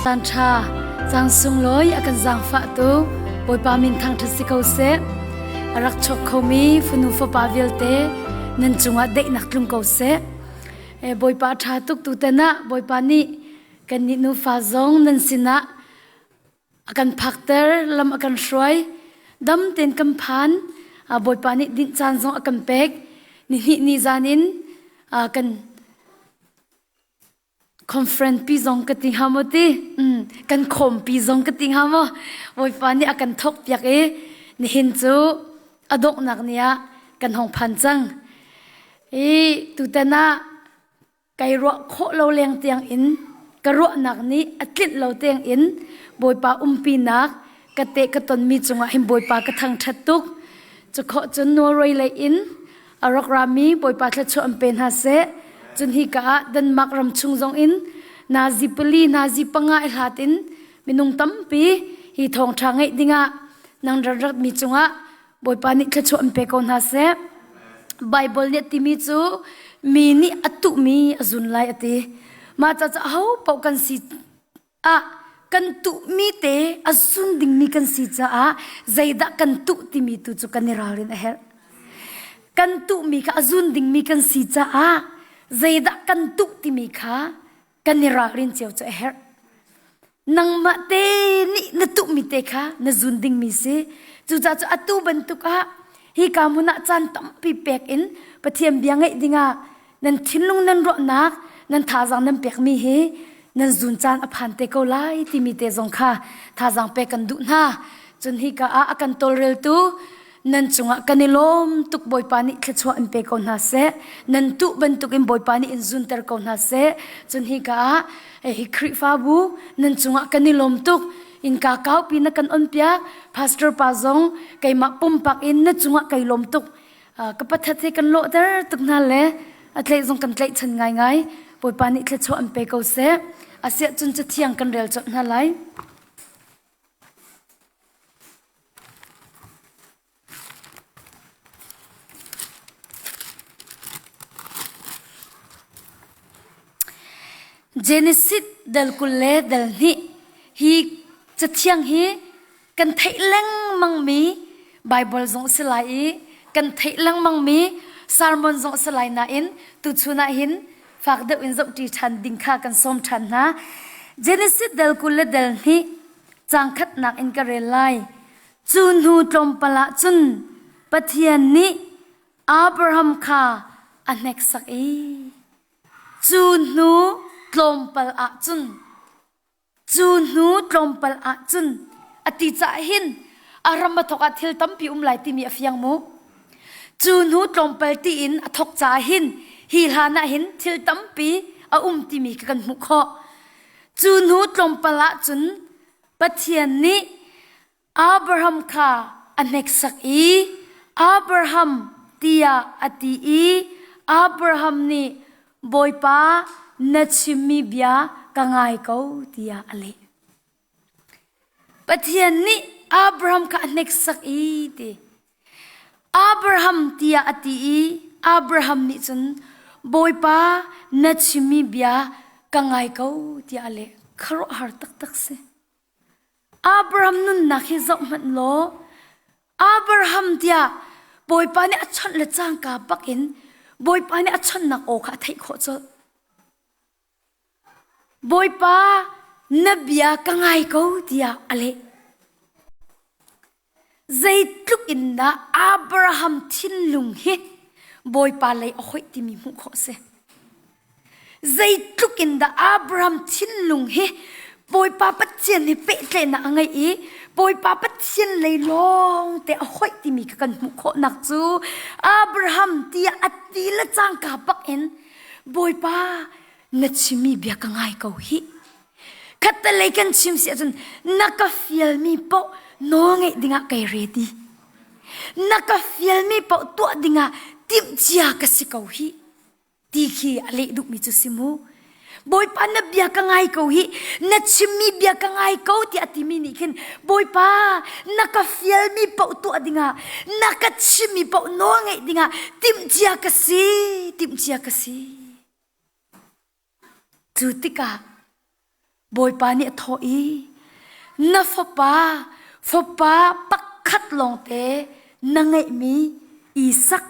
Caan ṭha, caan sunglawi a kan zaangfahtu Bawipa min thangṭhat si ko seh. A rak chuak khomi fanu fapa vialte nan cungah daihnak tlung ko seh. Bawipa ṭha tuk tutan ah Bawipa nih kannih nufa zong nan sinah a kan phakter, lam a kan hruai. Dam tein kan phan. Bawipa nih dinh caan zong a kan pek. Nihnih ni zan in kan Conference pi zong ka ti hnga maw ti? Kan khawmpi zong ka ti hnga maw? Bawipa nih a kan thawk piak i nihin cu a donghnak ni ah kan hong phan cang. I tutan ah kai ruah khawh lo leng tiang in ka ruahnak nih a tlinh lo tiang in Bawipa umpinak ka te ka tonmi cungah hin Bawipa ka thangṭhat tuk. Cu khawh cun Norway lei in a rak rami Bawipa thluachuah an pe hna seh. Cun hika ah Denmark ram chung zong in nazi pali nazi panga i hlat in minung tampi hi thawngṭha ngeih dingah nang rak ratmi cungah Bawipa nih thluachuah an pe ko hna seh. Bible nih a timi cu mi nih a tuhmi a zun lai a ti. Mah caah aho paoh kan si ah kan tuhmi te a zun dingmi kan si caah zeidah kan tuh timi tu cu kan i ralrin a herh. Kan tuhmi kha a zun dingmi kan si caah zeidah kan tuh timi kha kan i ralrin cio cu a herh. Nangmah te nih na tuhmi te kha na zun dingmi si. Cucaah cu atu bantuk ah hi ka hmun ah caan tampi pek in Pathian bia ngaih dingah nan thinlung nan ruahnak nan thazaang nan pekmi hi nan zun caan a phan te ko lai timi te zong kha thazaang pek kan duh hna cun hika ah a kan tawlreltu nan cungah kan i lawm tuk bawipa nih thluachuah in pe ko hna seh nan tuh bantukin bawipa nih in zunter ko hna seh cun hika ah hi Khrihfabu nan cungah kan i lawm tuk inka kaupi na kan on piak pastor pa zong keimah pumpak in na cungah kai lawm tuk Ka pathat hi kan lawhter tuk hna le a tlaih zong kan tlaihchan ngaingai. Bawipa nih thluachuah an pe ko seh. Asiah cun cathiang kan rel colh hna lai. Genesis dal 20 le dal hnih hi cathiang hi kan theih lengmangmi Bible zong a si lai i kan theih lengmangmi sermon zong a si lai nain tuchun ah hin fak deuh in zohṭi ṭhan ding kha kan sawm ṭhan hna. Genesis del 20 le del hnih caang khatnak in ka rel lai. Cu hnu tlawmpal ah cun Pathian nih Abraham kha a hneksak i cu hnu tlawmpal ah cun Cu hnu tlawmpal ah cun a ti caah hin a ram a thawk ah thil tampi um lai timi a fiang mu. Cu hnu tlawmpal tiin a thawk caah hin hi hlan ah hin thil tampi a um timi ka kan hmuh khawh. Cu hnu tlawmpal ah cun Pathian nih Abraham kha a hneksak i Abraham tiah a ti i Abraham nih Bawipa na chimmi bia ka ngai ko tiah a leh. Pathian nih Abraham kha a hneksak i ti. Abraham tiah a ti i Abraham nih cun Bawipa na chimmi bia ka ngai ko tiah a leh. Khuaruahhar taktak si. Abraham nunnak hi zoh hmanh law Abraham tiah Bawipa nih a chawnh le cangka bak in Bawipa nih a chawnhnak aw kha a theih khawh colh. Bawipa na bia ka ngai ko tiah a leh. Zeitluk in dah Abraham thinlung hi Bawipa lei a hoih timi hmuh khawh a si. Zeitluk in dah Abraham thinlung hi Bawipa Pathian he pehtlaihnak a ngeih i Bawipa Pathian lei lawng te a hoih timi kha kan hmuh khawhnak cu Abraham tiah a ti le cangka bak in Bawipa na chimmi bia ka ngai ko hih. Khattelei kan chim si ahcun na ka fialmi paoh nawl ngeih dingah kai ready. Na ka fialmi paoh tuah dingah timhcia ka si ko hih. Ti khi a leh duhmi cu si mu. Bawipa na bia ka ngai ko hi, na chimmi bia ka ngai ko tiah a timi nih khin Bawipa na ka fialmi paoh tuah dingah, na ka chimmi paoh nawl ngeih dingah timhcia ka si, timhcia ka si. Cu tikah. Bawipa nih a thawh i, Na fapa, fapa pakhat lawngte na ngeihmi Isak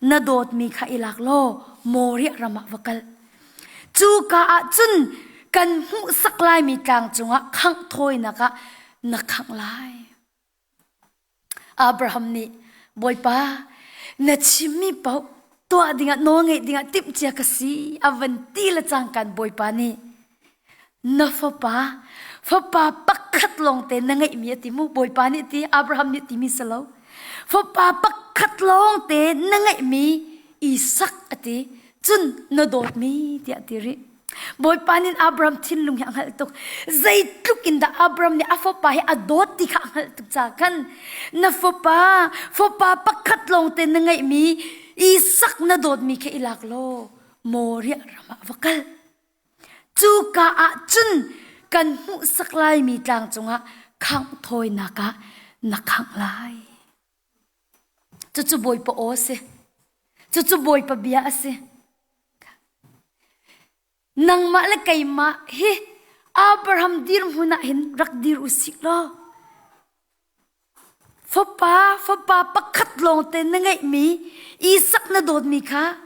na dawtmi kha i lak law Moriah ram ah va kal. Cuka ah cun kan hmuhsak laimi tlang cungah khangh thawinak ah na khangh lai. Abraham nih Bawipa na chimmi paoh tuah dingah nawl ngeih dingah timhcia ka si a van ti le cangkan Bawipa nih na fapa fapa pakhat lawngte na ngeihmi a ti mu Bawipa nih ti Abraham nih timi si lo fapa pakhat lawngte na ngeihmi Isak a ti cun na dawtmi tiah ti rih Bawipa nih Abraham thinlung hi a hngalh tuk. Zeitluk in dah Abraham nih a fapa hi a dawt ti kha a hngalh tuk ca khan na fapa, fapa pakhat lawngte na ngeihmi Isak na dawtmi kha i lak law Moriah ram ah va kal. Cuka ah cun kan hmuhsak laimi tlang cungah khangh thawinak ah na khangh lai. Cucu Bawipa aw a si. Cucu Bawipa bia a si. Nangmah le keimah hi Abraham dirhmun ah hin rak dir u sih law fapa fapa pakhat lawngte na ngeihmi Isak na dawtmi kha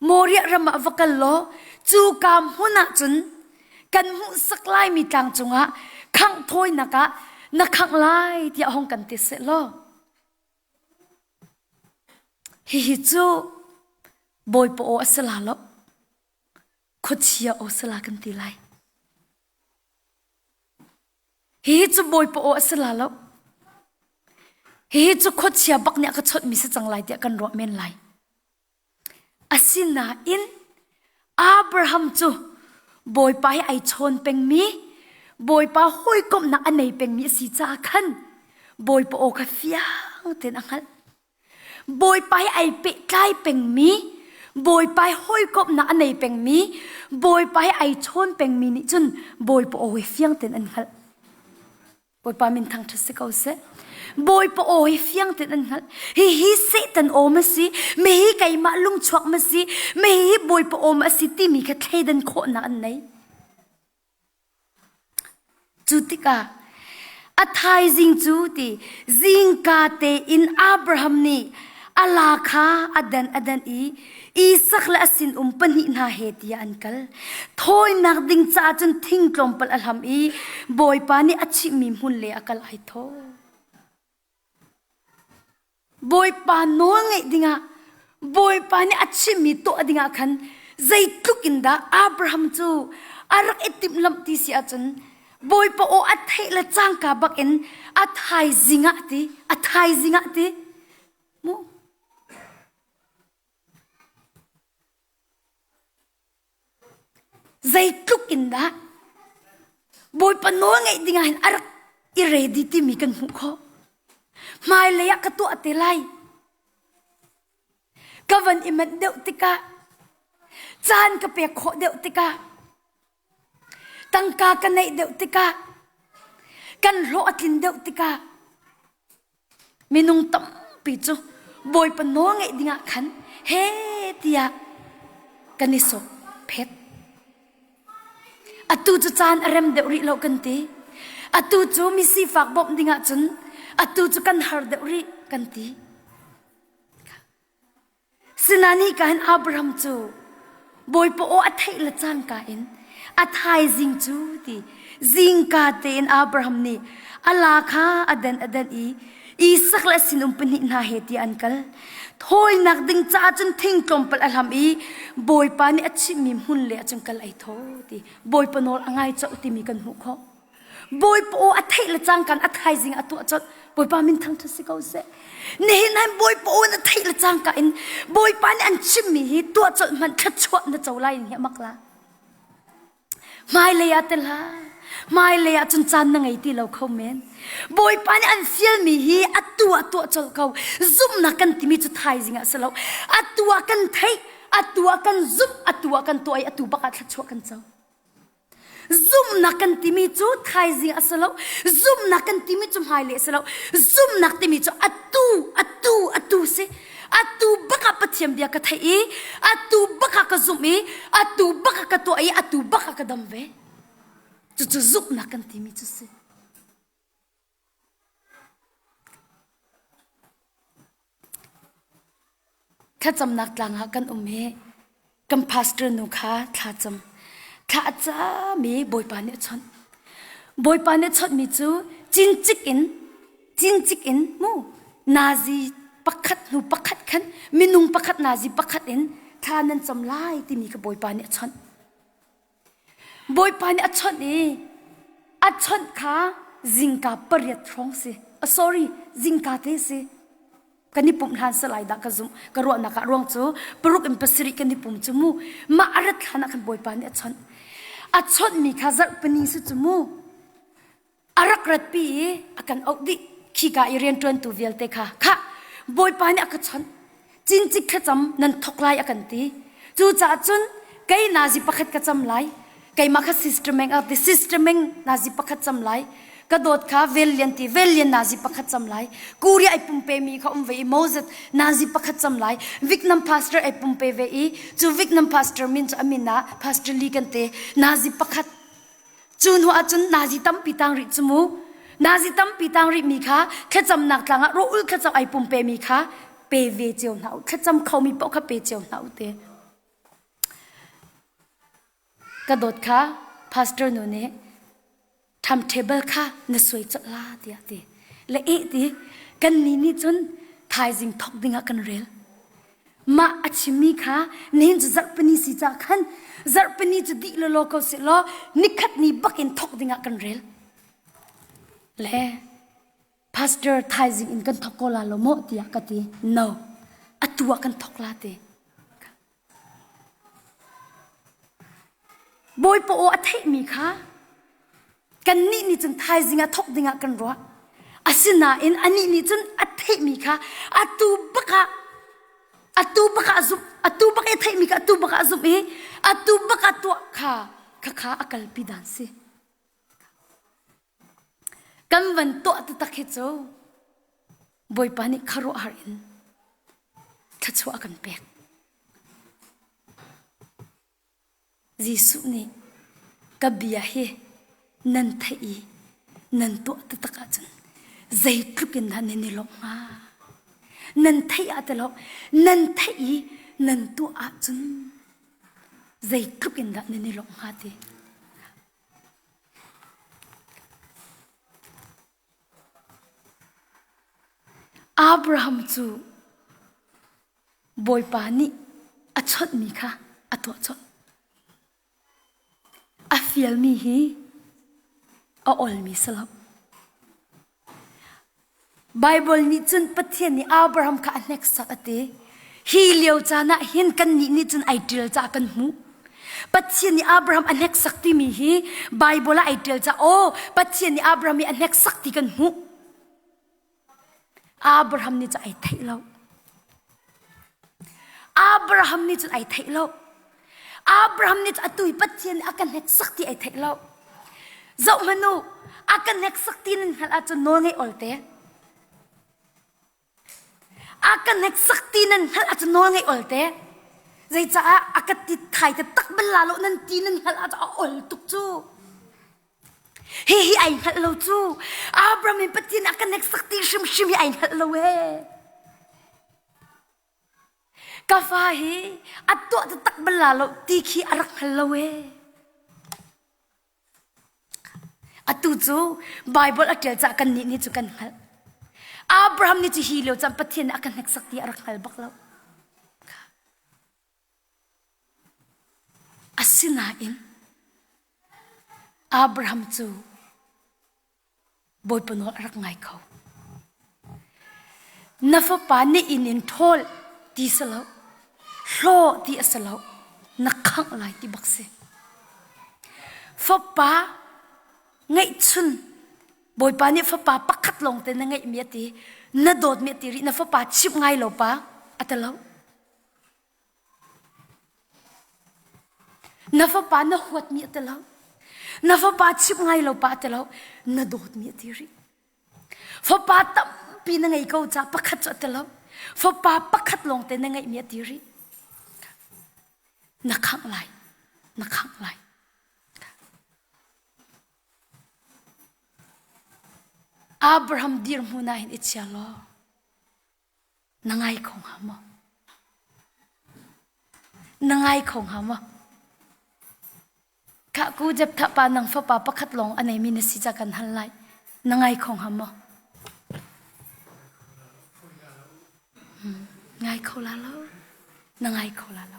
Moriah ram ah va kal law cu ka hmun ah cun kan hmuhsak laimi tlang cungah khangh thawinak ah na khangh lai tiah hong kan ti seh law Hihi cu Bawipa aw a si la lo. Khuachia aw si la kan ti lai. Hihi cu Bawipa aw a si la lo. Hihi cu khuachia bak nih a ka chawnhmi si cang lai tiah kan ruah men lai. Asinain Abraham cu Bawipa he ai chawn pengmi, Bawipa hawikomhnak a nei pengmi a si caah khan Bawipa aw kha fiang tein a hngalh. Bawipa he ai pehtlai pengmi, Bawipa he hawikomhnak a nei pengmi, Bawipa he ai chawn pengmi nih cun Bawipa aw hi fiang tein an hngalh. Bawipa min thangṭhat si ko seh. Bawipa aw hi fiang tein an hngalh. Hihi Satan aw ma si, mi hi keimah lungchuak ma si, mi hi Bawipa aw ma si timi kha thleidan khawhnak an nei. Cu tikah a thaizing cu ti zingka tein Abraham nih a la kha a dan a dan i Isak le a sinum pahnih hna he tiah an kal. Thawinak ding caah cun thing tlawmpal a hlam i Bawipa nih a chimhmi hmun le a kal ai thaw. Bawipa nawl ngeih dingah Bawipa nih a chimhmi tuah dingah khan zeitluk in dah Abraham cu a rak i timhlamh ti si ahcun Bawipa aw a theih le cangka bakin a thaizing ah ti a thaizing ah ti mu Zeitluk in dah Bawipa nawl ngeih dingah hin a rak i ready timi kan hmuh khawh. Hmailei ah ka tuah te lai. Ka van i manh deuh tikah, caan ka pek khawh deuh tikah, tangka ka neih deuh tikah, kan hlawh a tlin deuh tikah, Minung tampi cu Bawipa nawl ngeih dingah khan he tiah kan i sawk phet. Atu cu caan a rem deuh rih lo kan ti. Atu cu mi sifak bawmh dingah cun atu cu kan har deuh rih kan ti. Sinain hika hin Abraham cu Bawipa aw a theih le cangka in a thaizing cu ti zingka tein Abraham nih a la kha a den a den i Isak le a sinum pahnih hna he tiah an kal. Thawinak ding caah cun thing tlawmpal a hlam i Bawipa nih a chimhmi hmun le ah cun kal ai thaw ti Bawipa nawl a ngai colh timi kan hmuh khawh. Bawipa aw a theih le cangkan a thaizing a tuah colh. Bawipa min thangṭhat si ko seh. Nihin hin Bawipa aw na theih le cangka in Bawipa nih an chimmi hi tuah colh hmanh thluachuah na co lai in hi a mak la. Hmailei ah te hlah. Hmailei ah cun caan na ngei ti lo kho men. Bawipa nih an fialmi hi atu ah tuah colh ko. Zumhnak kan timi cu thaizing ah si lo. Atu ah kan theih, atu ah kan zumh, atu ah kan tuah i atu bak ah thluachuah kan co. Zumhnak kan timi cu thaizing a si lo. Zumhnak kan timi cu hmailei a si lo. Zumhnak timi cu atu, atu, atu si. Atu bak ah Pathian bia ka theih i, atu bak ah ka zumh i, atu bak ah ka tuah i, atu bak ah ka dam ve. Cucu zumhnak kan timi cu si. Thlacamnak tlang ah kan um i kan pastor nu kha thlacam. Thla a cam i Bawipa nih a chawnh. Bawipa nih a chawnhmi cu cincik in cincik in mu nazi pakhat hnu pakhat khan minung pakhat nazi pakhat in thla nan cam lai timi kha Bawipa nih a chawnh. Bawipa nih a chawnh i a chawnh kha zingka pariat hrawng si. Uh, sorry, zingka te si. Kan i pumh hlan salai dah ka zumh. Ka ruahnak ah ruang cu paruk in pasarih kan i pum cu mu. Mah a rat hlan ah khan Bawipa nih a chawnh. A chawnhmi kha zarhpini si cu mu. A rak ratpi i a kan auh dih. Khika i rianṭuantu vialte kha, khah, Bawipa nih a ka chawnh. Cincik thlacam nan thawk lai a kan ti. Cucaah cun kei nazi pakhat ka cam lai. Keimah kha sister Meng a ti. Sister Meng nazi pakhat cam lai. Ka dawt kha vel lian ti vel lian nazi pakhat cam lai. Korea ai pumpe mi kha um ve i Moses nazi pakhat cam lai. Vietnam pastor ai pumpe ve i cu Vietnam pastor min cu a min ah Pastor Lee kan te nazi pakhat Cu hnu ahcun nazi tampi tang rih cu mu. Nazi tampi tang rihmi kha thlacamnak tlang ah rawh ul thlacam ai pumpe mi kha pe ve cio hna u. Thlacam khomi paoh kha pe cio hna u te. Ka dawt kha pastor nu nih timetable kha na suai colh la tiah ti. Le eh ti kan ni nih cun thaizing thok ding ah kan rel. Mah a chimmi kha nihin cu zarhpini si caah khan zarhpini cu dih lawlaw ko seh law nikhat ni bak in thawk dingah kan rel. Le pastor thaizing in kan thawk ko la lo maw tiah ka ti. No. Atu ah kan thawk la ti. Bawipa aw a theihmi kha kannih nih cun thaizing ah thawk dingah kan ruah. Asinain anih nih cun a theihmi kha atu bak ah atu bak ah zumh atu bak i theihmi kha atu bak ah zumh i atu bak ah tuah kha kha kha a kalpi dan si. Kan van tuah taktak hi cu Bawipa nih khuaruahhar in thluachuah a kan pek. Jesuh nih ka bia hi nan theih i nan tuah taktak ahcun zeitluk in dah nan i lawmh hnga? Nan theih ah ti lo, nan theih i nan tuah ahcun zeitluk in dah nan i lawmh hnga ti. Abraham cu Bawipa nih a chawnhmi kha a tuah colh. A fialmi hi a awlmi si lo. Baibal nih cun Pathian nih Abraham kha a hneksak a ti. Hi lio caan ah hin kannih nih cun ai ṭial caah kan hmuh. Pathian nih Abraham a hneksak timi hi Baibal ah ai ṭial caah aw Pathian nih Abraham hi a hneksak ti kan hmuh. Abraham nih cun ai theih lo. Abraham nih cun ai theih lo. Abraham nih cun atu hi Pathian nih a ka hneksak ti ai theih lo. Zoh hmanh u, a ka hneksak ti nan hngalh ahcun nawl ngeih ol te. A ka hneksak ti nan hngalh ahcun nawl ngeih ol te. Zeicaah a ka ti thai te tak bal la lo nan ti nan hngalh ahcun a ol tuk cu. Hihi ai hngalh lo cu. Abraham in Pathian a ka hneksak ti hrimhrim hi ai hngalh lo ee. Ka fa hi a tuah taktak bal la lo ti khi a rak hngal lo ee. Atu cu Bible a ṭial caah kannih nih cu kan hngalh. Abraham nih cu hi lio caan Pathian nih a ka hneksak ti a rak hngal bak lo. Asinain Abraham cu Bawipa nawl a rak ngai kho. Na fapa na inn in ṭhawl ti si lo, hlaw ti a si lo, na khangh lai ti bak si. Fapa ngeihchun Bawipa nih fapa pakhat lawng te na ngeihmi a ti, na dawtmi a ti rih, na fapa chimh ngai lo pa a ti lo. Na fapa na huatmi a ti lo. Na fapa chimh ngai lo pa a ti lo. Na dawtmi a ti rih. Fapa tampi na ngei ko ca pakhat cu a ti lo. Fapa pakhat lawng te na ngeihmi a ti rih. Na khangh lai. Na khangh lai. Abraham dirhmun ah hin i chia law na ngai kho hnga maw? Na ngai kho hnga maw? Khah ku Jephthah pa nang fapa pakhat lawng a neimi na si ca kan hal lai. Na ngai kho hnga maw? Hmm, ngai kho la lo. Na ngai kho la lo.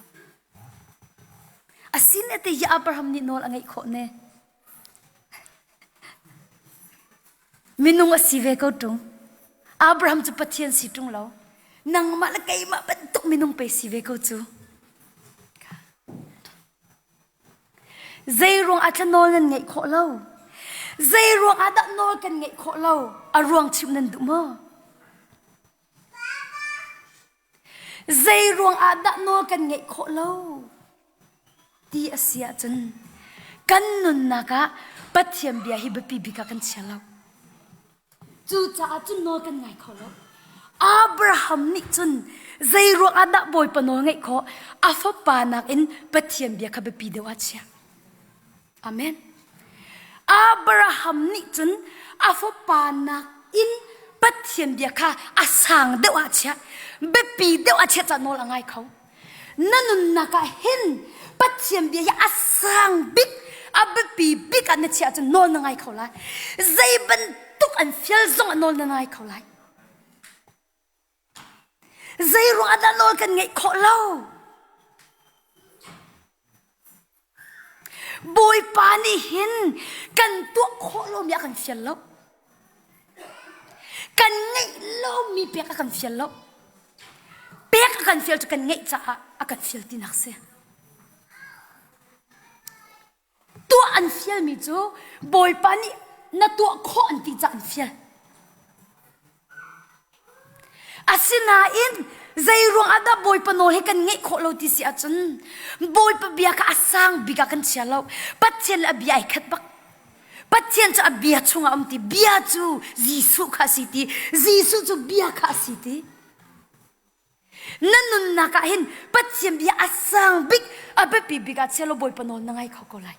Asin ate hi Abraham nih nawl a ngeih khawh ne. Minung a si ve ko ṭung. Abraham cu Pathian si ṭung lo. Nangmah le keimah bantuk minung pe si ve ko cu. Zei ruang ah nawl nan ngeih khawh lo? Zei ruang ah dah nawl kan ngeih khawh lo? A ruang chimh nan duh maw? Zei ruang ah dah nawl kan ngeih khawh lo? Ti a si ahcun kan nunnak ah Pathian bia hi biapi bik ah kan chia lo. Cucaah cun nawl kan ngai kho lo. Abraham nih cun zei ruang ah dah Bawipa nawl ngeih khawh? A fapa nakin Pathian bia kha biapi deuh ah chia. Amen. Abraham nih cun a fapa nakin Pathian bia kha a sang deuh ah chiah, biapi deuh ah chiah ca nawl a ngai kho. Na nunnak ah hin Pathian bia hi a sang bik, a biapi bik ah na chiah ahcun nawl na ngai kho lai. Zei bantuk an fial zong ah nawl na ngai kho lai. Zei ruang ah dah nawl kan ngeih khawh lo? Bawipa nih hin kan tuah khawh lomi a kan fial lo. Kan ngeih lomi pek a kan fial lo. Pek a kan fial cu kan ngeih caah a kan fial tinak si. Tuah an fialmi cu Bawipa nih na tuah khawh an ti caah an fial. Asinain zei ruang ah dah Bawipa nawl hi kan ngeih khawh lo ti si ahcun Bawipa bia kha a sang bik ah kan chia lo. Pathian le a bia ai khat bak. Pathian cu a bia chungah a um ti. Bia cu Jesuh kha a si ti. Jesuh cu bia kha a si ti. Na nunnak ah hin Pathian bia a sang bik, a biapi bik ah chia law Bawipa nawl na ngai kho ko lai.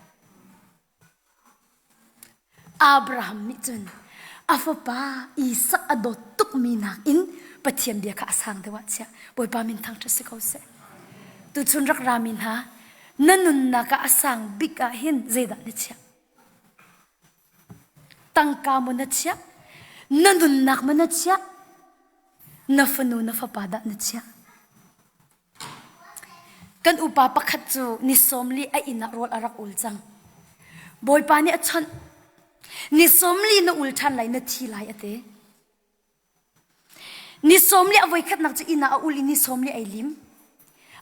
Abraham nih cun a fapa Isak a dawt tukmi nakin Pathian bia kha a sang deuh ah chiah. Bawipa min thangṭhat si ko seh. Tuchun rak rami hna, na nunnak ah a sang bik ah hin zeidah na chiah? Tangka maw na chiah? Na nunnak maw na chiah? Na fanu na fapa dah na chiah? Kan upa pakhat cu ni sawmli a inn ah rawl a rak ul cang. Bawipa nih a chawnh. Ni sawmli na ul ṭhan lai na thi lai a ti. Ni sawmli a voikhatnak cu inn ah a ul i ni sawmli ai lim.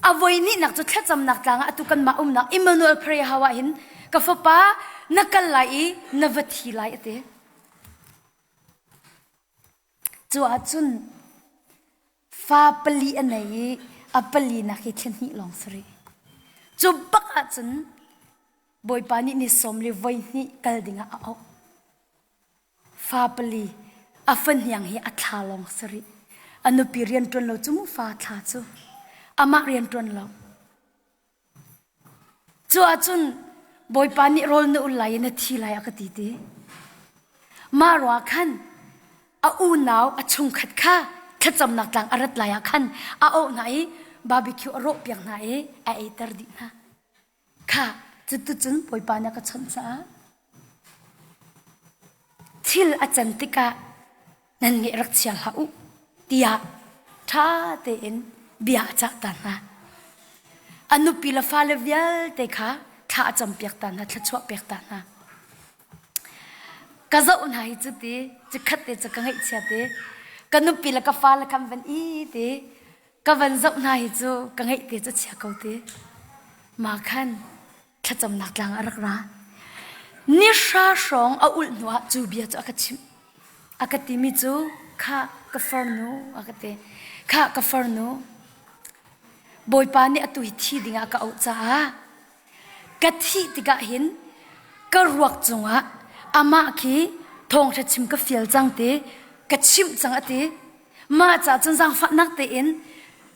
A voihnihnak cu thlacamnak tlang ah atu kanmah umnak Emmanuel Prayer House ah hin ka fapa na kal lai i na va thi lai a ti. Cu ahcun fa pali a nei i a palinak hi thla hnih lawng si rih. Cu bak ahcun Bawipa nih ni sawm le voi hnih kal dingah a auh. Fa pali a fahniang hi a thla lawng si rih. A nupi rian ṭuan lo cu mu fa thla cu. Amah rian ṭuan lo. Cu ahcun Bawipa nih rawl na ul lai i na thi lai a ka ti ti. Mah ruah khan a unau a chungkhat kha thlacamnak tlang a rat lai ah khan a auh hna i barbecue a rawhpiak hna i a eiter dih hna. Kha cuticun Bawipa nih a ka chawnh caah thil a can tikah nan ngeih rak chia hlah u tiah ṭha tein bia a cah ta hna. A nupi le fale vialte kha thla a campiak ta hna, thluachuah pek ta hna. Ka zoh hna hi cu ti, cikhat te cu ka ngaihchia te, ka nupi le ka fale khan van i ti, ka van zoh hna hi cu ka ngaih te cu chia ko ti. Ma khan thlacamnak tlang a rak ra. Ni hra hrawng a ulh hnuah cu bia cu a ka chimh. A ka timi cu kha ka farnu a ka ti. Kha ka farnu Bawipa nih atu hi thi dingah ka auh caah ka thih tikah hin ka ruak cungah amah khi thawngṭha chim ka fial cang ti ka chimh cang a ti. Mah ca cun zaangfahnak tein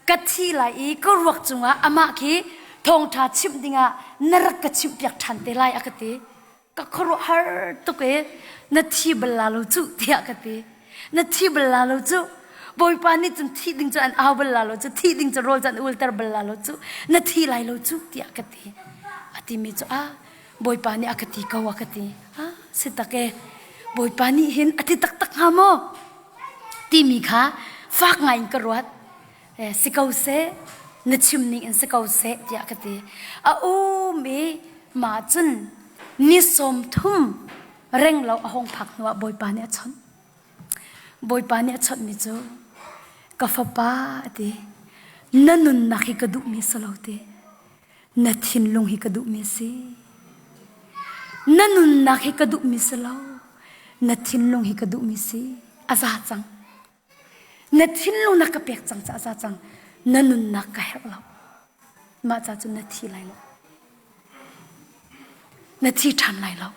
ka thi lai i ka ruak cungah amah khi thawngṭha chimh dingah na rak ka chimhpiak ṭhan te lai a ka ti. Ka khuaruahhar tuk e na thi bal la lo cu tiah ka ti. Na thi bal la lo cu. Bawipa nih cun thi ding cu an au bal la lo cu thi ding cu rawl cu an ulter bal la lo cu na thi lai lo cu tiah ka ti. A timi cu ah Bawipa nih a ka ti ko a ka ti. Ah si tak e Bawipa nih hin a ti taktak hnga maw? Timi kha fak ngai in ka ruat. Eh, si ko seh, na chim ning in si ko seh tiah ka ti. A um i mah cun ni 30 reng lo a hong phak hnuah Bawipa nih a chawnh. Bawipa nih a chawnhmi cu ka fapa a ti. Na nunnak hi ka duhmi si lo ti. Na thinlung hi ka duhmi si. Na nunnak hi ka duhmi si lo. Na thinlung hi ka duhmi si. A za cang. Na thinlung na ka pek cang caah za cang. Na nunnak ka herh lo. Mah ca cun na thi lai lo. Na thi ṭhan lai lo.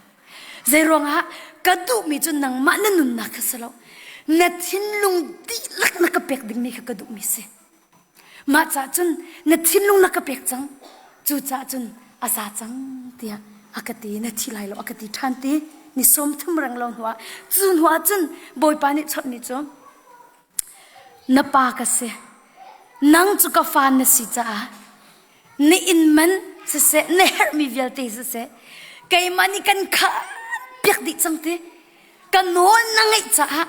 Zeiruangah ka duhmi cu nangmah na nunnak kha si lo. Na thinlung dihlak na ka pek dingmi kha ka duhmi si. Mah caah cun na thinlung na ka pek cang. Cucaah cun a za cang tiah a ka ti. Na thi lai lo a ka ti ṭhan ti. Ni 30 reng lo hnuah cu hnuah cun Bawipa nih chawnhmi cu na pa ka si. Nang cu ka fa na si caah na inn man siseh na herhmi vialte siseh keimah nih kan khan piak dih cang ti. Ka nawl na ngeih caah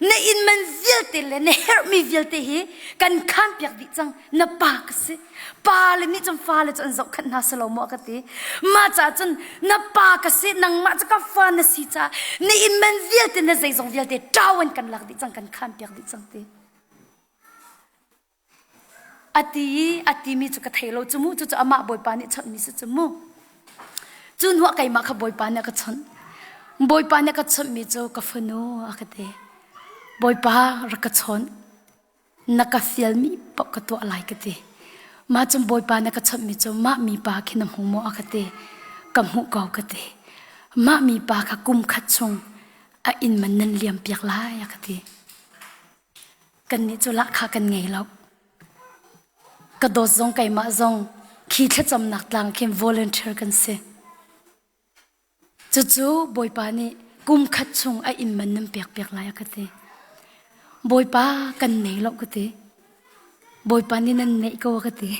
na inn man vialte le na herhmi vialte hi kan khanpiak dih cang. Na pa ka si. Pa le nih cun fale cu an zohkhenh hna si lo maw ka ti. Mah caah cun na pa ka si, nangmah cu ka fa na si caah na inn man vialte na zeizong vialte ṭau in kan lak dih cang, kan khanpiak dih cang ti. A ti i a timi cu ka thei lo cu mu cucu amah Bawipa nih chawnhmi si cu mu. Cu hnuah keimah kha Bawipa nih a ka chawnh. Bawipa nih a ka chawnhmi cu ka fanu a ka ti. Bawipa rak ka chawnh. Na ka fialmi paoh ka tuah lai ka ti. Mah cun Bawipa nih a ka chawnhmi cu mah mipa khi na hmu maw a ka ti. Ka hmuh ko ka ti. Mah mipa kha kum khat chung a inn man nan liam piak lai a ka ti. Kannih cu lahkhah kan ngei lo. Ka dawt zong keimah zong khi thlacamnak tlang khin volunteer kan si. Cucu Bawipa nih kum khat chung a inn man nan pek piak lai a ka ti. Bawipa kan nei lo ka ti. Bawipa nih nan neih ko a ka ti.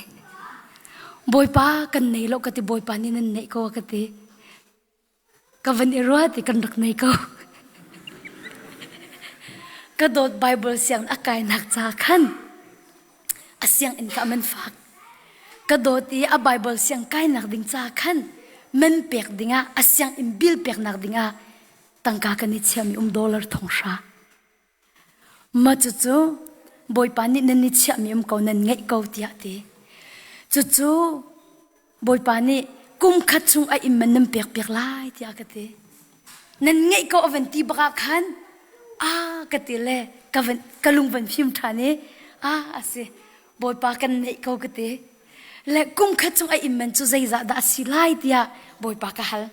Bawipa kan nei lo ka ti. Bawipa nih nan neih ko a ka ti. Ka van i ruat i kan rak nei ko. Ka dawt Bible sianginn a kainak ca khan a sianginn ka man fak. Ka dawt i a Bible siang kainak ding ca khan man pek dingah a sianginn bill peknak dingah tangka kan i chiahmi um dollar thong hra. Mah cucu Bawipa nih nan i chiahmi um ko nan ngeih ko tiah ti. Cucu Bawipa nih kum khat chung a inn man nan pek piak lai tiah ka ti. Nan ngeih ko a van ti bak ah khan a ka ti le ka van ka lung van fim ṭhan i a a si Bawipa kan neih ko ka ti. Le kum khat chung a inn man cu zeizah dah a si lai tiah Bawipa ka hal.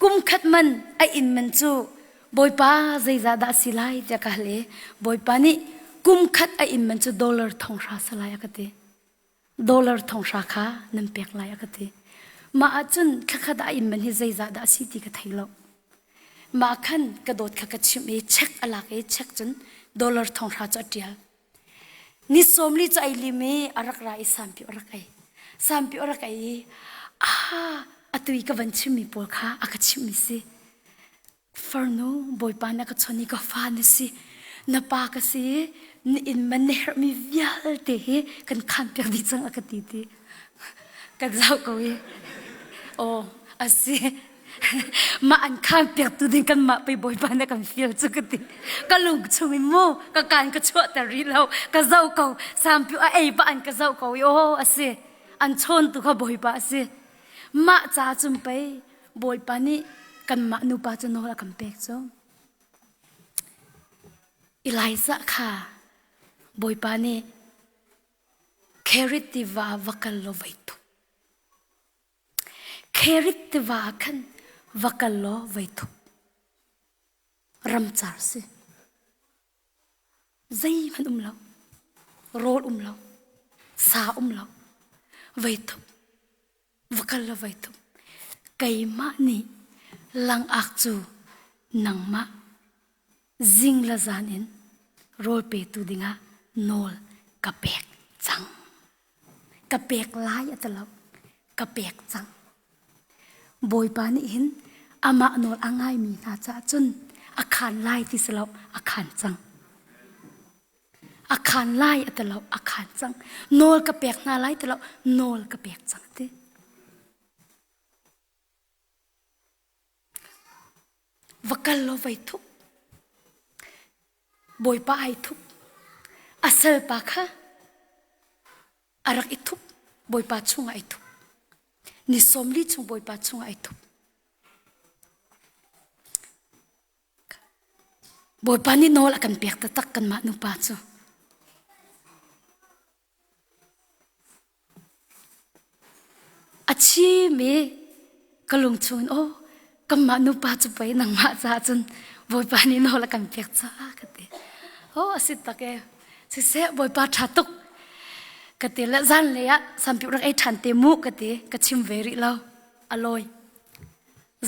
Kum khat man a inn man cu Bawipa zeizah dah a si lai tiah ka hal i Bawipa nih kum khat a inn man cu dollar thong hra si lai a ka ti. Dollar thong hra kha nan pek lai a ka ti. Mah ahcun thlakhat ah a inn man hi zeizah dah a si ti ka thei lo. Mah khan ka dawt kha ka chimh i check a lak i check cun dollar thong hra cu a ṭial. Ni 40 cu ai lim i a rak ra i sampi a rak ei. Sampi a rak ei i ah atu i ka van chimmi pawl kha a ka chimhmi si. Farnu Bawipa na ka chon i ka fa na si. Na pa ka si i na inn man na herhmi vialte hi kan khan piak dih cang a ka ti ti. Kan zoh ko i aw a si. Mah an khaan piaktu ding kanmah pei Bawipa na kan fial cu ka ti. Ka lung chung in mu ka kaan ka chuahter rih lo. Ka zoh ko sampiu a ei pah an ka zoh ko i aw a si. An chawntu kha Bawipa a si. Mah ca cun pei Bawipa nih kanmah nupa cu nawl a kan pek cu. Elijah kha Bawipa nih Kherit tiva va kal law vei tuk. Kherit tiva ah khan va kal law vei thup. Ramcar si. Zeihmanh um lo. Rawl um lo. Sa um lo. Vei thup. Va kal lo vei thup. Keimah nih langak cu nangmah zing le zan in rawl petu dingah nawl ka pek cang. Ka pek lai a ti lo. Ka pek cang. Bawipa nih hin amah nawl a ngaimi hna caah cun a khaan lai ti si lo, a khaan cang. A khaan lai a ti lo, a khaan cang. Nawl ka pek hna lai ti lo, nawl ka pek cang ti. Va kal law vai thup. Bawipa ai thup. A salpa kha a rak i thup. Bawipa chungah ai thup. Ni 40 chung Bawipa chungah ai thup. Bawipa nih nawl a kan pek taktak kanmah nupa cu. A chim i ka lung chungin aw kanmah nupa cu pei nangmah caah cun Bawipa nih nawl a kan pek caah ka ti. Aw a si tak ee. Siseh Bawipa ṭha tuk ka ti le zanlei ah sampiuh rak ei ṭhan te mu ka ti ka chim ve rih lo. A lawi.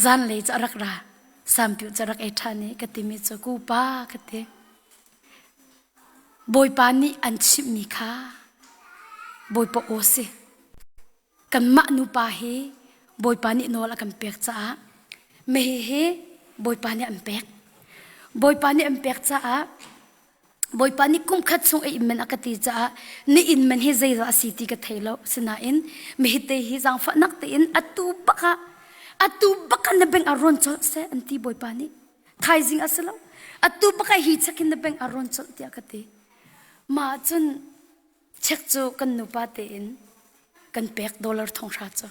Zanlei cu a rak ra. Sampiuh cu a rak ei ṭhan i ka timi cu ku pa ka ti. Bawipa nih an chimhmi kha Bawipa aw si. Kanmah nupa hi Bawipa nih nawl a kan pek caah mei hi Bawipa nih an pek. Bawipa nih an pek caah Bawipa nih kum khat chung a inn man a ka ti caah ni inn man hi zeidah a si ti ka thei lo. Sinain mehite hi zaangfahnak tein atu bak ah atu bak ah na beng ah rawn colh seh an ti Bawipa nih. Thaizing a si lo. Atu bak ah hi check in na bank ah rawn colh tiah ka ti. Mah cun check cu kan nupa tein kan pek dollar thong hra cu.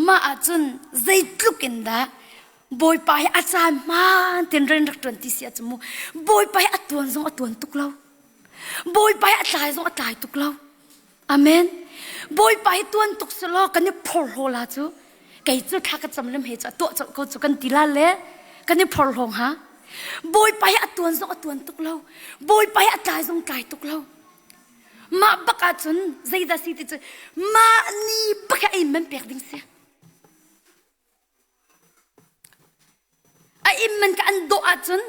Mah ahcun zeitluk in dah Bawipa hi a caan hmaan tein rian rak ṭuan ti si ahcun mu Bawipa hi a tuan zong a tuan tuk lo. Bawipa hi a tlai zong a tlai tuk lo. Amen. Bawipa hi tuan tuk selaw kan i phorhlaw la cu. Kei cu thla ka cam lem he cu a tuah colh ko cu kan ti la le kan i phorhlaw hnga. Bawipa hi a tuan zong a tuan tuk lo. Bawipa hi a tlai zong tlai tuk lo. Mah bak ahcun zeidah si ti cu mah ni bak hi a inn man pek ding si. A inn man ka an dawh ahcun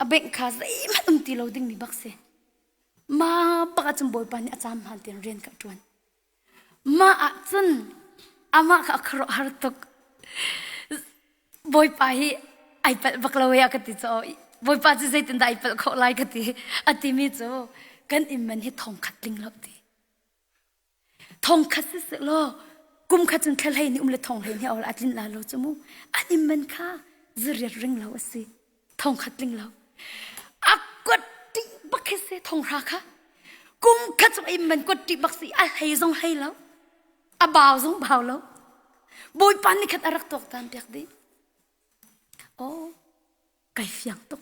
a bengh kha zeihmanh um ti lo dingmi bak si. Ma bak ahcun Bawipa nih a caan hmaan tein rian ka ṭuan. Mah ahcun amah kha a khuaruahhar tuk. Bawipa hi ai palh bak lo e a ka ti caw. Bawipa cu zeitindah ai palh khawh lai ka ti. A timi cu kan inn man hi thong khat tling lo ti. Thong khat si seh law kum khat cun thla hlei ni um le thong hlei ni awl a tlin la lo cu mu. An inn man kha zariat ring lo a si. Thong khat tling lo. A kuat ṭih bak khi si thong hra kha. Kum khat chung inn man kuat ṭih bak si a hlei zong hlei lo. A bau zong bau lo. Bawipa nih khat a rak tuaktan piak dih. Oh, kai fiang tuk.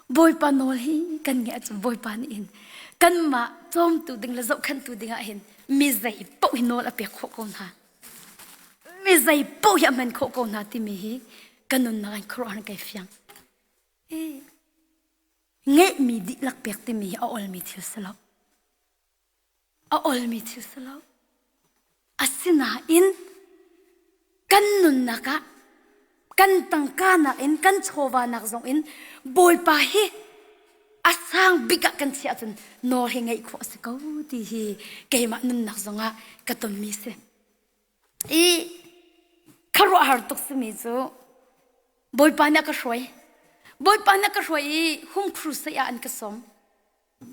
Bawipa nawl hi kan ngeih ahcun Bawipa nih hin kanmah cawmtu ding le zohkhenhtu ding ah hin mi zei paoh hi nawl a pek khawh ko hna. Mi zei paoh hi a hman khawh ko hna timi hi ka nunnak in khuaruahhar kai fiang. Ngeihmi dihlak pek timi hi a olmi thil si lo. A olmi thil si lo. Asinain kan nunnak ah kan tangka nakin kan chawva nak zong in Bawipa hi a sang bik ah kan chiah cun nawl hi ngeih khawh a si ko ti hi keimah nunnak zongah ka tonmi si. I khuaruahhar tuk simi cu Bawipa nih a ka hruai. Bawipa nih a ka hruai i hum crusade ah an ka sawm.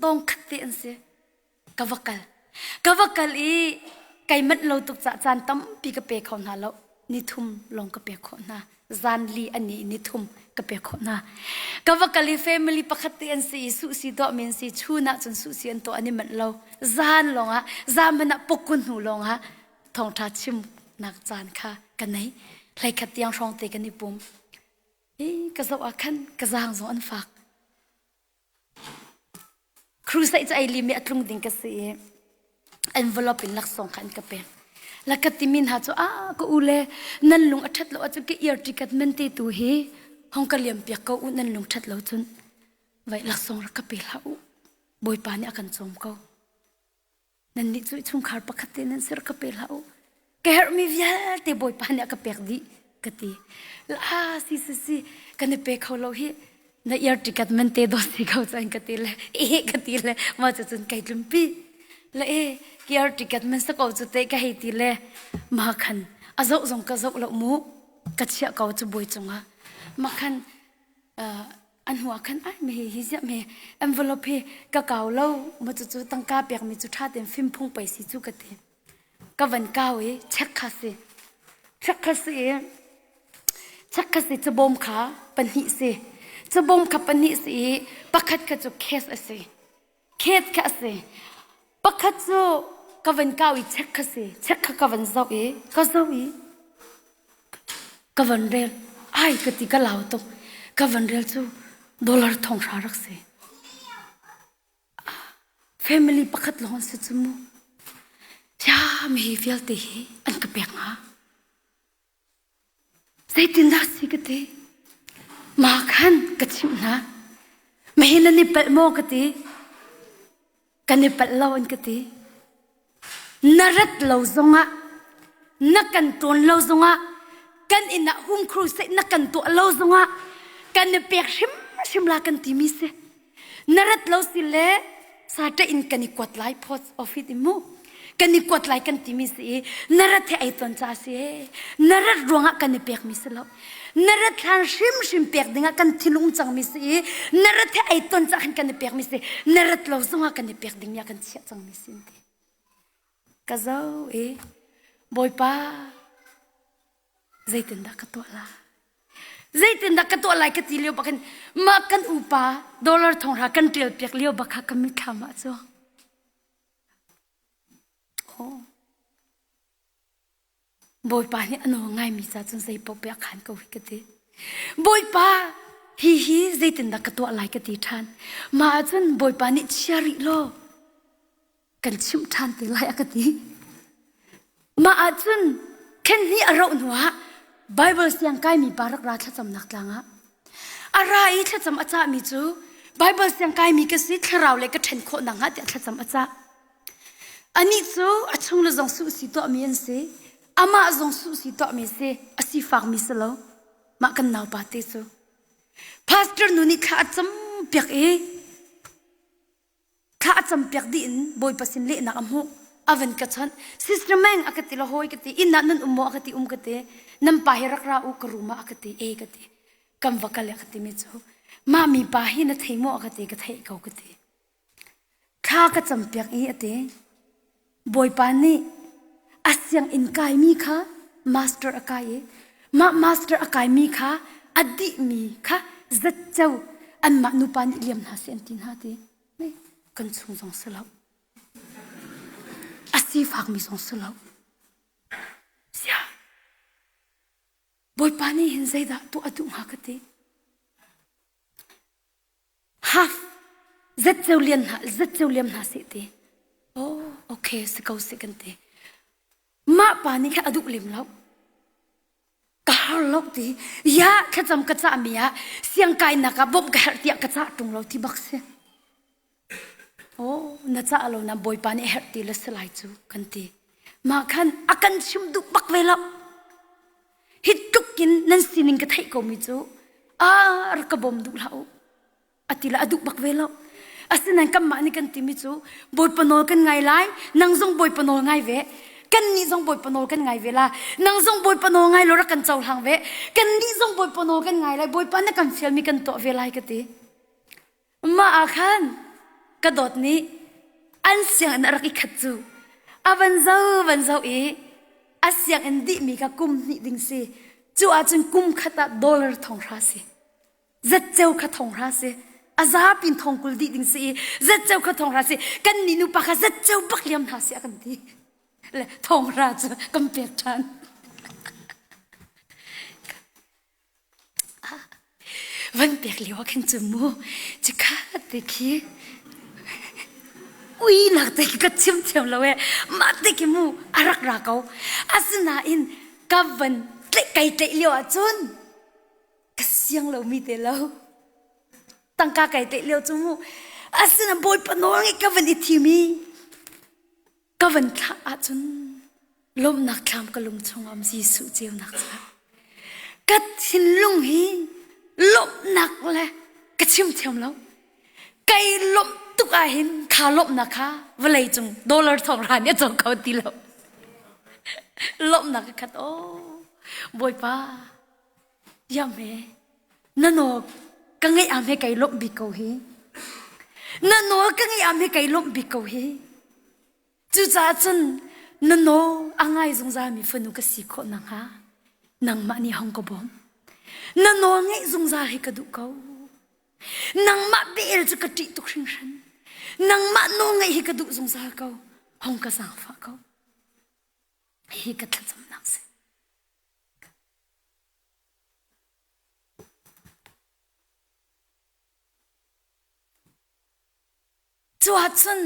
Dong khat te an si. Ka va kal. Ka va kal i kai manh lo tuk caah caan tampi ka pe kho hna lo. Ni thum lawng ka pek khawh hna. Zan li a ni ni thum ka pek khawh hna. Ka va kal i family pakhat te an si i suhsi tuah men si chun ah cun suhsi an tuah an i manh lo. Zan lawng ah zan hmanh ah pokun hnu lawng ah thawngṭha chimnak caan kha ka nei. Hleikhat tiang hrawng te kan i pum. I ka zoh ah khan ka zaang zong an fak. Crusade cu ei lim i a tlung ding ka si i envelope in laksawng kha an ka pek. La ka timi hna cu ah ka u le nan lung a ṭhat lo ahcun ka ear ticket men te tu hi hong ka liam piak ko u nan lung ṭhat lo cun vai laksawng rak ka pe hlah u. Bawipa nih a kan cawm ko. Nannih cu chungkhar pakhat te nan si rak ka pe hlah u. Ka herhmi vialte Bawipa nih a ka pek dih ka ti. La si si si kan i pe kho lo hi na ear ticket man te dawt si ko cang ka ti le e ka ti le ma cu cun kai tlumpi le e ear ticket man sa ko cu te ka hei ti le ma khan a zoh zong ka zoh lo mu ka chiah ko cu boi cungah ma khan an hnu ah khan ai me hi ziah me envelope hi ka kau lo ma cu cu tangka pek mi cu tha ten fim phung pai si cu ka ti ka van kau i check kha si check kha si i check kha si cabawm kha pahnih si cabawm kha pahnih si i pakhat kha cu case a si case kha a si pakhat cu ka van kau i check kha si check kha ka van zoh i ka zoh i Ka van rel. Ai ka ti ka lau tuk. Ka van rel cu dollar thong hra rak si. Family pakhat lawng an si cu mu. Ya mi hi vialte hi an ka pek hnga. Zeitindah si ka ti. Ma khan ka chimh hna. Mahi nan i palh maw ka ti. Kan i palh lo an ka ti. Na rat lo zongah, na kan ṭawn lo zongah, kan inn ah home crusade na kan tuah lo zongah, kan i pek hrimhrim la kan timi si. Na rat lo si le sate in kan i kuat lai post office in mu. Kan i kuat lai kan timi si i na rat he ei ton ca si he. Na rat ruangah kan i pekmi si lo. Na rat hlan hrimhrim pek dingah kan thinlung cangmi si i na rat he ei ton ca khan kan i pekmi si. Na rat lo zongah kan i pek dingmi ah kan chiah cangmi si ti. Ka zo i Bawipa zeitindah ka tuah lai? Zeitindah ka tuah lai ka ti lio bak hin mah kan upa dollar thonghra kan ṭial piak lio bak kha ka mitthlam ah cu. Oh. Bawipa nih a nawl ngaimi ca cun zei paoh pek khan ko hi ka ti. Bawipa, hi hi zeitindah ka tuah lai ka ti ṭhan. Mah ahcun Bawipa nih chia rih law kan chimh ṭhan te lai a ka ti. Mah ahcun khen hnih a rauh hnuah Bible siang kaimi pa rak ra thlacamnak tlang ah a ra i thlacam a cahmi cu Bible siang kaimi ka si thlarau le ka ṭhen khawh nakhnga tiah thlacam a cah. Anih cu a chungle zong suhsi tuahmi an si. Amah zong suhsi tuahmi si. A sifakmi si lo. Mah kan naupa te cu. Pastor nu nih thla a cam piak i thla a cam piak dih in Bawipa sin lehnak a hmuh. A van ka chawnh. Sister Meng a ka ti lo hawi ka ti. Inn ah nan um maw a ka ti um ka ti. Nan pa hi rak ra u ka room ah a ka ti. E ka ti. Kan va kal a ka timi cu. Mah mi pa hi na thei maw a ka ti ka theih ko ka ti. Thla ka campiak i a ti. Bawipa nih a sianginn kaimi kha master a kai i mah master a kaimi kha a dihmi kha zatceo anmah nupa nih liam hna seh an ti hna ti. Kan chung zong si lo. A sifakmi zong si lo. Sia. Bawipa nih hin zeidah tuah a duh hnga ka ti. Half zatceu lian hna zatceu liam hna seh ti. Oh, okay si ko si kan ti. Mah pa nih khan a duh lem lo. Ka har lo ti. Ya thlacam ka cah mi ah siangkainak ah bawmh ka herh tiah ka cah ṭung lo ti bak si. Oh, na cah lo na Bawipa nih herh ti le si lai cu kan ti. Mah khan a kan chim duh bak ve lo. Hi tluk in nan sining ka theih komi cu a rak ka bawm duh hlah u. A ti le a duh bak ve lo. Asinain kanmah nih kan timi cu Bawipa nawl kan ngai lai, nang zong Bawipa nawl ngai ve. Kannih zong Bawipa nawl kan ngai ve la. Nang zong Bawipa nawl ngai law rak kan cohlang ve. Kannih zong Bawipa nawl kan ngai lai. Bawipa na kan fialmi kan tuah ve lai ka ti. Mah ah khan ka dawt nih an sianginn a rak i khat cu a van zo van zo i a sianginn dihmi kha kum hnih ding si. Cu ahcun kum khat ah dollar thong hra si. Zatceu kha thong hra si. A zapin thong 20 dih ding si i zatceu kha thong hra si. Kan nih nupa kha zatceu bak liam hna si a kan ti. Le thong hra cu kan pek ṭhan. Van pek lio ah khin cu mu cikhat te khi ui nak te khi ka chim thiam lo e mah te khi mu a rak ra ko asinain ka van tlaih kai tlaih lio ah cun ka siang lo mi te lo tangka kai tlaih lio cu mu. Asina Bawipa nawl ngeih ka van i thim i ka van thlah ahcun lawmhnak thlam ka lung chungah um Jesuh ceunak caah ka thinlung hi lawmhnak le ka chim thiam lo. Kai lawmh tuk ah hin kha lawmhnak kha vawlei cung dollar thong ra nih a cawk kho ti lo. Lawmhnak ka khat aw Bawipa Iam he na nawl ka ngeih am he kai lawmh bik ko hi. Na nawl ka ngeih am he kai lawmh bik ko hi. Cucaah cun na nawl a ngai zungzalmi fanu ka si khawh nakhnga nangmah nih hong ka bawm. Na nawl ngeih zungzal hi ka duh ko. Nangmah bel cu ka ṭih tuk hringhran. Nangmah nawl ngeih hi ka duh zungzal ko. Hong ka zaangfah ko. Hi ka thlacamnak si. Cu ahcun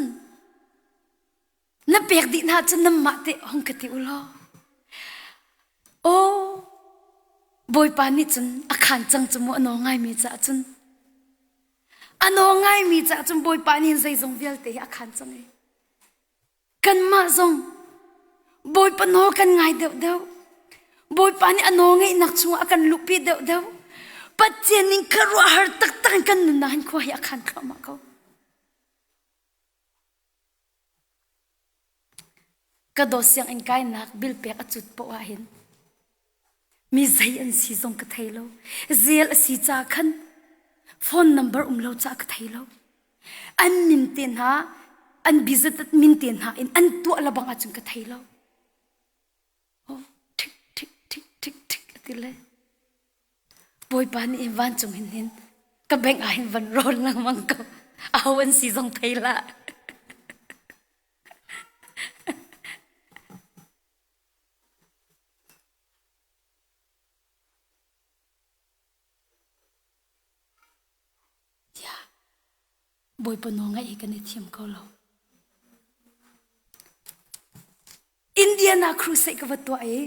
na pek dih hna cun nanmah teh hung ka ti u law. Aw, Bawipa nih cun a khaan cang cu mu a nawl ngaimi caah cun. A nawl ngaimi caah cun Bawipa nih zeizong vialte hi a khaan cang i. Kanmah zong Bawipa nawl kan ngai deuhdeuh. Bawipa nih a nawl ngeihnak chungah a kan luhpi deuhdeuh. Pathian ning khuaruahhar taktak in kan nunnak hin khua hi a khan thluahmah ko. Ka dawt sianginn kainak bil pek a cut poah ah hin mi zei an si zong ka thei lo. Zel a si ca khan phone number um lo ca ka thei lo. An min te hna, an bizatat min te hna in an tuah la bang ahcun ka thei lo. Oh, tik tik tik tik tik a ti le. Bawipa nih vancung hin hin ka bank ah hin van rawn lengmang ko. Aho an si zong thei la. Tiah Bawipa nawl ngaih hi kan i thiam ko lo. Indiana crusade ka va tuah i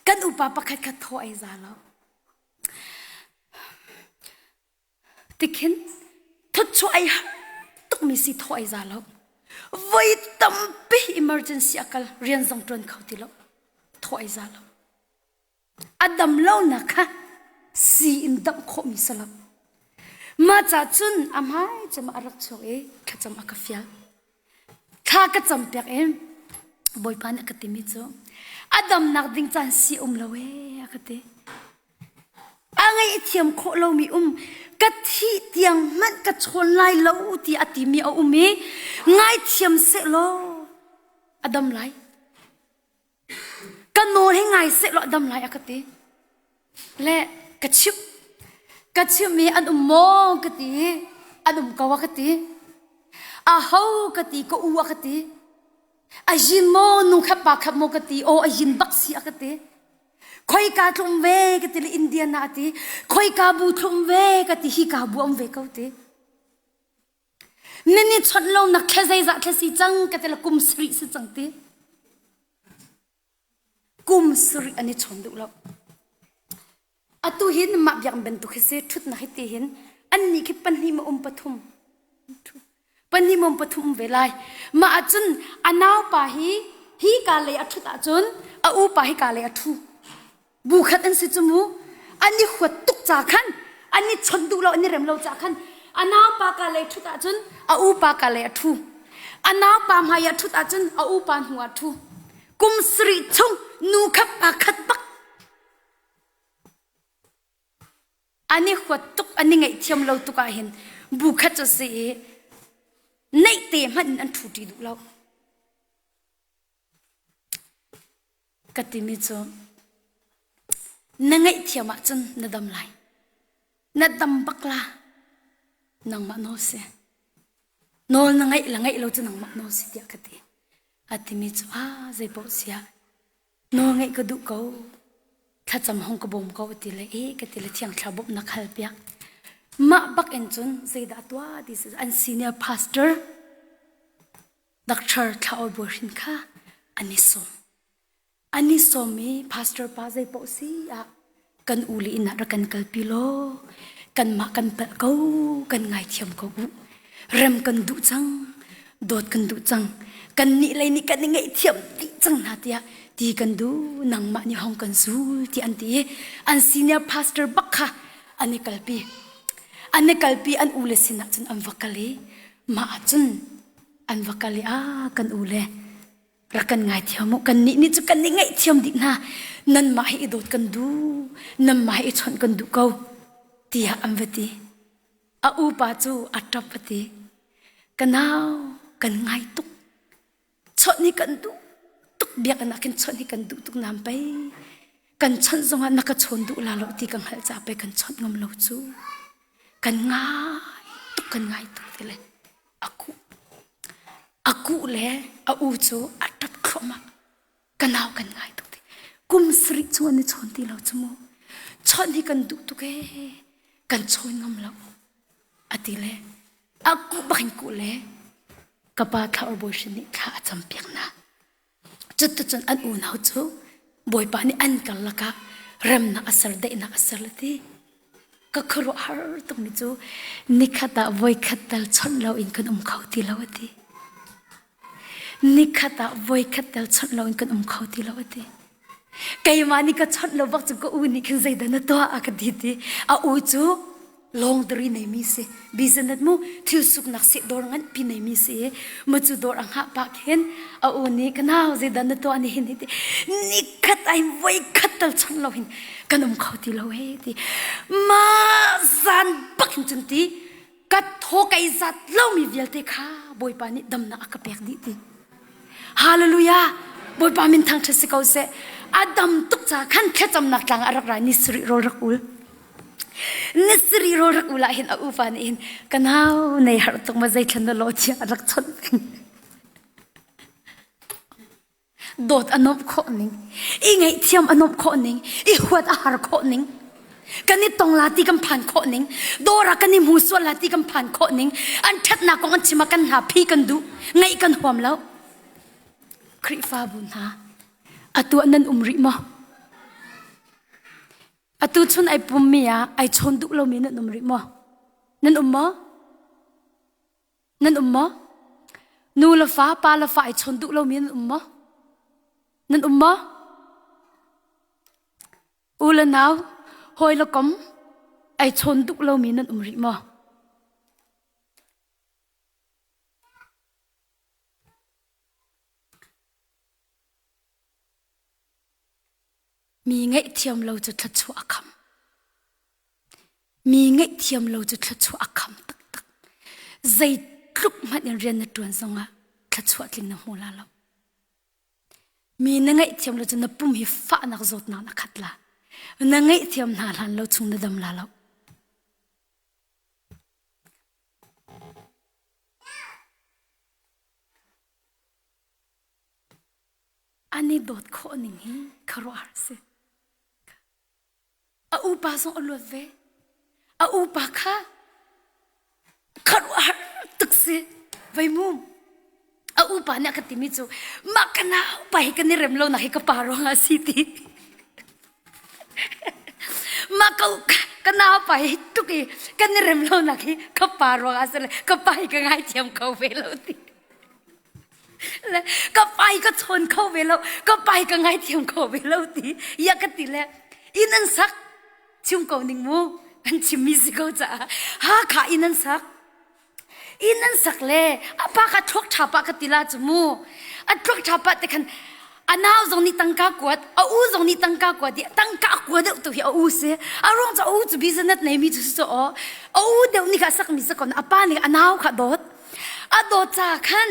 kan upa pakhat kha thaw ai za lo. Tikhin thutchuah ai har tukmi si thaw ai za lo. Voi tampi emergency a kal rian zong ṭuan kho ti lo. Thaw ai za lo. A dam lonak kha sii in damh khawhmi si lo. Mah ca cun a hmai cem ah a rak chuak i thlacam a ka fial. Thla ka campiak i Bawipa nih a ka timi cu a damnak ding caan si um lo ee a ka ti. A ngaihthiam khawh lomi um ka thih tiang hmanh ka chawn lai lo tiah a timi a um i ngaithiam sehlaw a dam lai. Ka nawl hi ngai sehlaw a dam lai a ka ti. Le ka chimh. Ka chimh i an um maw ka ti i an um ko a ka ti. Aho ka ti ka u a ka ti. A yin maw nu khap pa khap maw ka ti aw a yin bak si a ka ti. Khoika tlum ve ka ti le Indian ah a ti. Khoika bu thlum ve ka ti hi ka bu um ve ko ti. Nan i chawnh lo nak thla zeizah thla si cang ka ti le kum sarih si cang ti. Kum sarih an i chawn duh lo. Atu hi mah biakinn bantuk hi si ṭhutnak hi ti hin annih khi pahnih ma um pathum pahnih ma um pathum um ve lai. Mah ahcun a naupa hi hi ka lei a ṭhut ahcun a upa hi ka lei a ṭhu. Bu khat an si cu mu. An i huat tuk ca khan an i chawnh duh lo an i rem lo ca khan a naupa ka lei ṭhut ahcun a upa ka lei a ṭhu. A naupa hmai ah ṭhut ahcun a upa hnu ah ṭhu. Kum sarih chung nu khat pa khat bak an i huat tuk an i ngaihthiam lo tuk ah hin bu khat cu si i neih te hmanh in an ṭhu ṭi duh lo. Ka timi cu na ngaihthiam ahcun na dam lai. Na dam bak la. Nangmah nawl si. Nawl na ngaih la ngaih lo cu nangmah nawl si tiah ka ti. A timi cu ah zeipaoh siah nawl ngaih ka duh ko. Thlacam hong ka bawm ko ti le e ka ti le thiang thla bawmhnak hal piak. Mah bak in cun zeidah tuah ti si an senior pastor Doctor Thla Awi Bawi Hrin kha an i sawm. An i sawm i pastor pa zeipaoh si ah kan u le inn ah rak kan kalpi law kanmah kan palh ko kan ngaithiam ko u. Rem kan duh cang, dawt kan duh cang. Kan nih lei nih kan i ngaihthiam dih cang hna tiah ti kan duh nangmah nih hong kan zul ti an ti i an senior pastor bak kha an i kalpi. An i kalpi an u le sinah cun an va kal i mah ah cun an va kal i a kan u le rak kan ngaithiam u kannih nih cu kan i ngaihthiam dih hna nanmah hi i dawt kan duh nanmah hi i chawnh kan duh ko tiah an va ti a upa cu a ṭap a ti ka nau kan ngai tuk chawnh hi kan duh tuk biakinn ah khin chawnh hi kan duh tuk nam pei kan chawnh zongah na ka chawn duh la lo ti ka hngalh ca pei kan chawnh ngam lo cu kan ngai tuk kan ngai tuk ti le a kuh a kuh le a u cu a ṭap thluahmah ka nau kan ngai tuk ti kum sarih chung an i chawn ti lo cu mu chawnh hi kan duh tuk ee kan chawn ngam lo a ti le a kuh bak in kuh le ka pa thla or bawi hrin nih thla a cam piak hna Cuticun an unau cu Bawipa nih an karlak ah remnak a ser, daihnak a ser le ti. Ka khuaruahhar tukmi cu nikhat ah voikhat tal chawnh loin kan um kho ti lo a ti. Nikhat ah voikhat tal chawnh loin kan um kho ti lo a ti. Keimah nih ka chawnh lo bak cu ka u nih khin zeidah na tuah a ka ti ti. A u cu laundry neimi si business mu thil suknak seh dawr nganpi neimi si mu cu dawr a hngah pah khin a u nih ka nau zeidah na tuah ni hin ti nikhat ai voi khat tal chon lo hin kan um kho ti lo he ti ma zan bak hin cun ti ka thaw kai zat lomi vialte kha bawipa nih damnak a ka pek dih ti Hallelujah! Bawipa min thangṭhat si ko seh. A dam tuk ca khan thlacamnak tlang a rak ra ni sarih rawl rak ul. Ni sarih rawl rak ul ah hin a upa nih hin ka nau nei har tuk ma zei thlan na lo tiah a rak chawnh peng. Dawt a nuamh khawh ning, i ngaihthiam a nuamh khawh ning, i huat a har khawh ning. Kan i tong la ti kan phan khawh ning dawr ah kan i hmu sual la ti kan phan khawh ning an ṭhatnak kong an chim ah kan hna phi kan duh ngaih kan huam lo Khrihfabu hna atu ah nan um rih maw atu chun ai pummi ah ai chawn duh lomi nan um rih maw nan um maw nan um maw nu le fa pa le fa ai chawn duh lomi nan um maw nan um maw U le nau, hawi le kom, ai chawn duh lomi nan um rih maw? Mi ngaihthiam lo cu thluachuah a kham. Mi ngaihthiam lo cu thluachuah a kham taktak. Zeitluk hmanh in rian na ṭuan zongah thluachuah tling na hmu la lo. Mi na ngaihthiam lo cu na pum hi fahnak zawtnak na khat la. Na ngaihthiam hna hlan lo chung na dam la lo. An i dawt khawh ning hi khuaruahhar a si. A upa zong a luat ve. A upa kha khuaruahhar tuk si. Vei mu. A upa nih a ka timi cu mah ka naupa hi kan i rem lo nak hi ka pa ruangah si ti. Mah ka ka naupa hi tuk i kan i rem lo nak hi ka pa ruangah si le ka pa hi ka ngaithiam kho ve lo ti. Le ka pa hi ka chawn kho ve lo ka pa hi ka ngaithiam kho ve lo ti ya ka ti le inn an sak chim ko ning mu an chimmi si ko caah Hakha inn an sak inn an sak le a pa kha thluak ṭha pah ka ti la cu mu a thluak ṭha pah te khan a nau zong nih tangka kuat a u zong nih tangka kuat i tangka a kua deuh tu hi a u si a ruang cu a u cu business neimi cu si cu aw a u deuh nih kha a sakmi si ko a pa nih a nau kha dawt a dawt ca khan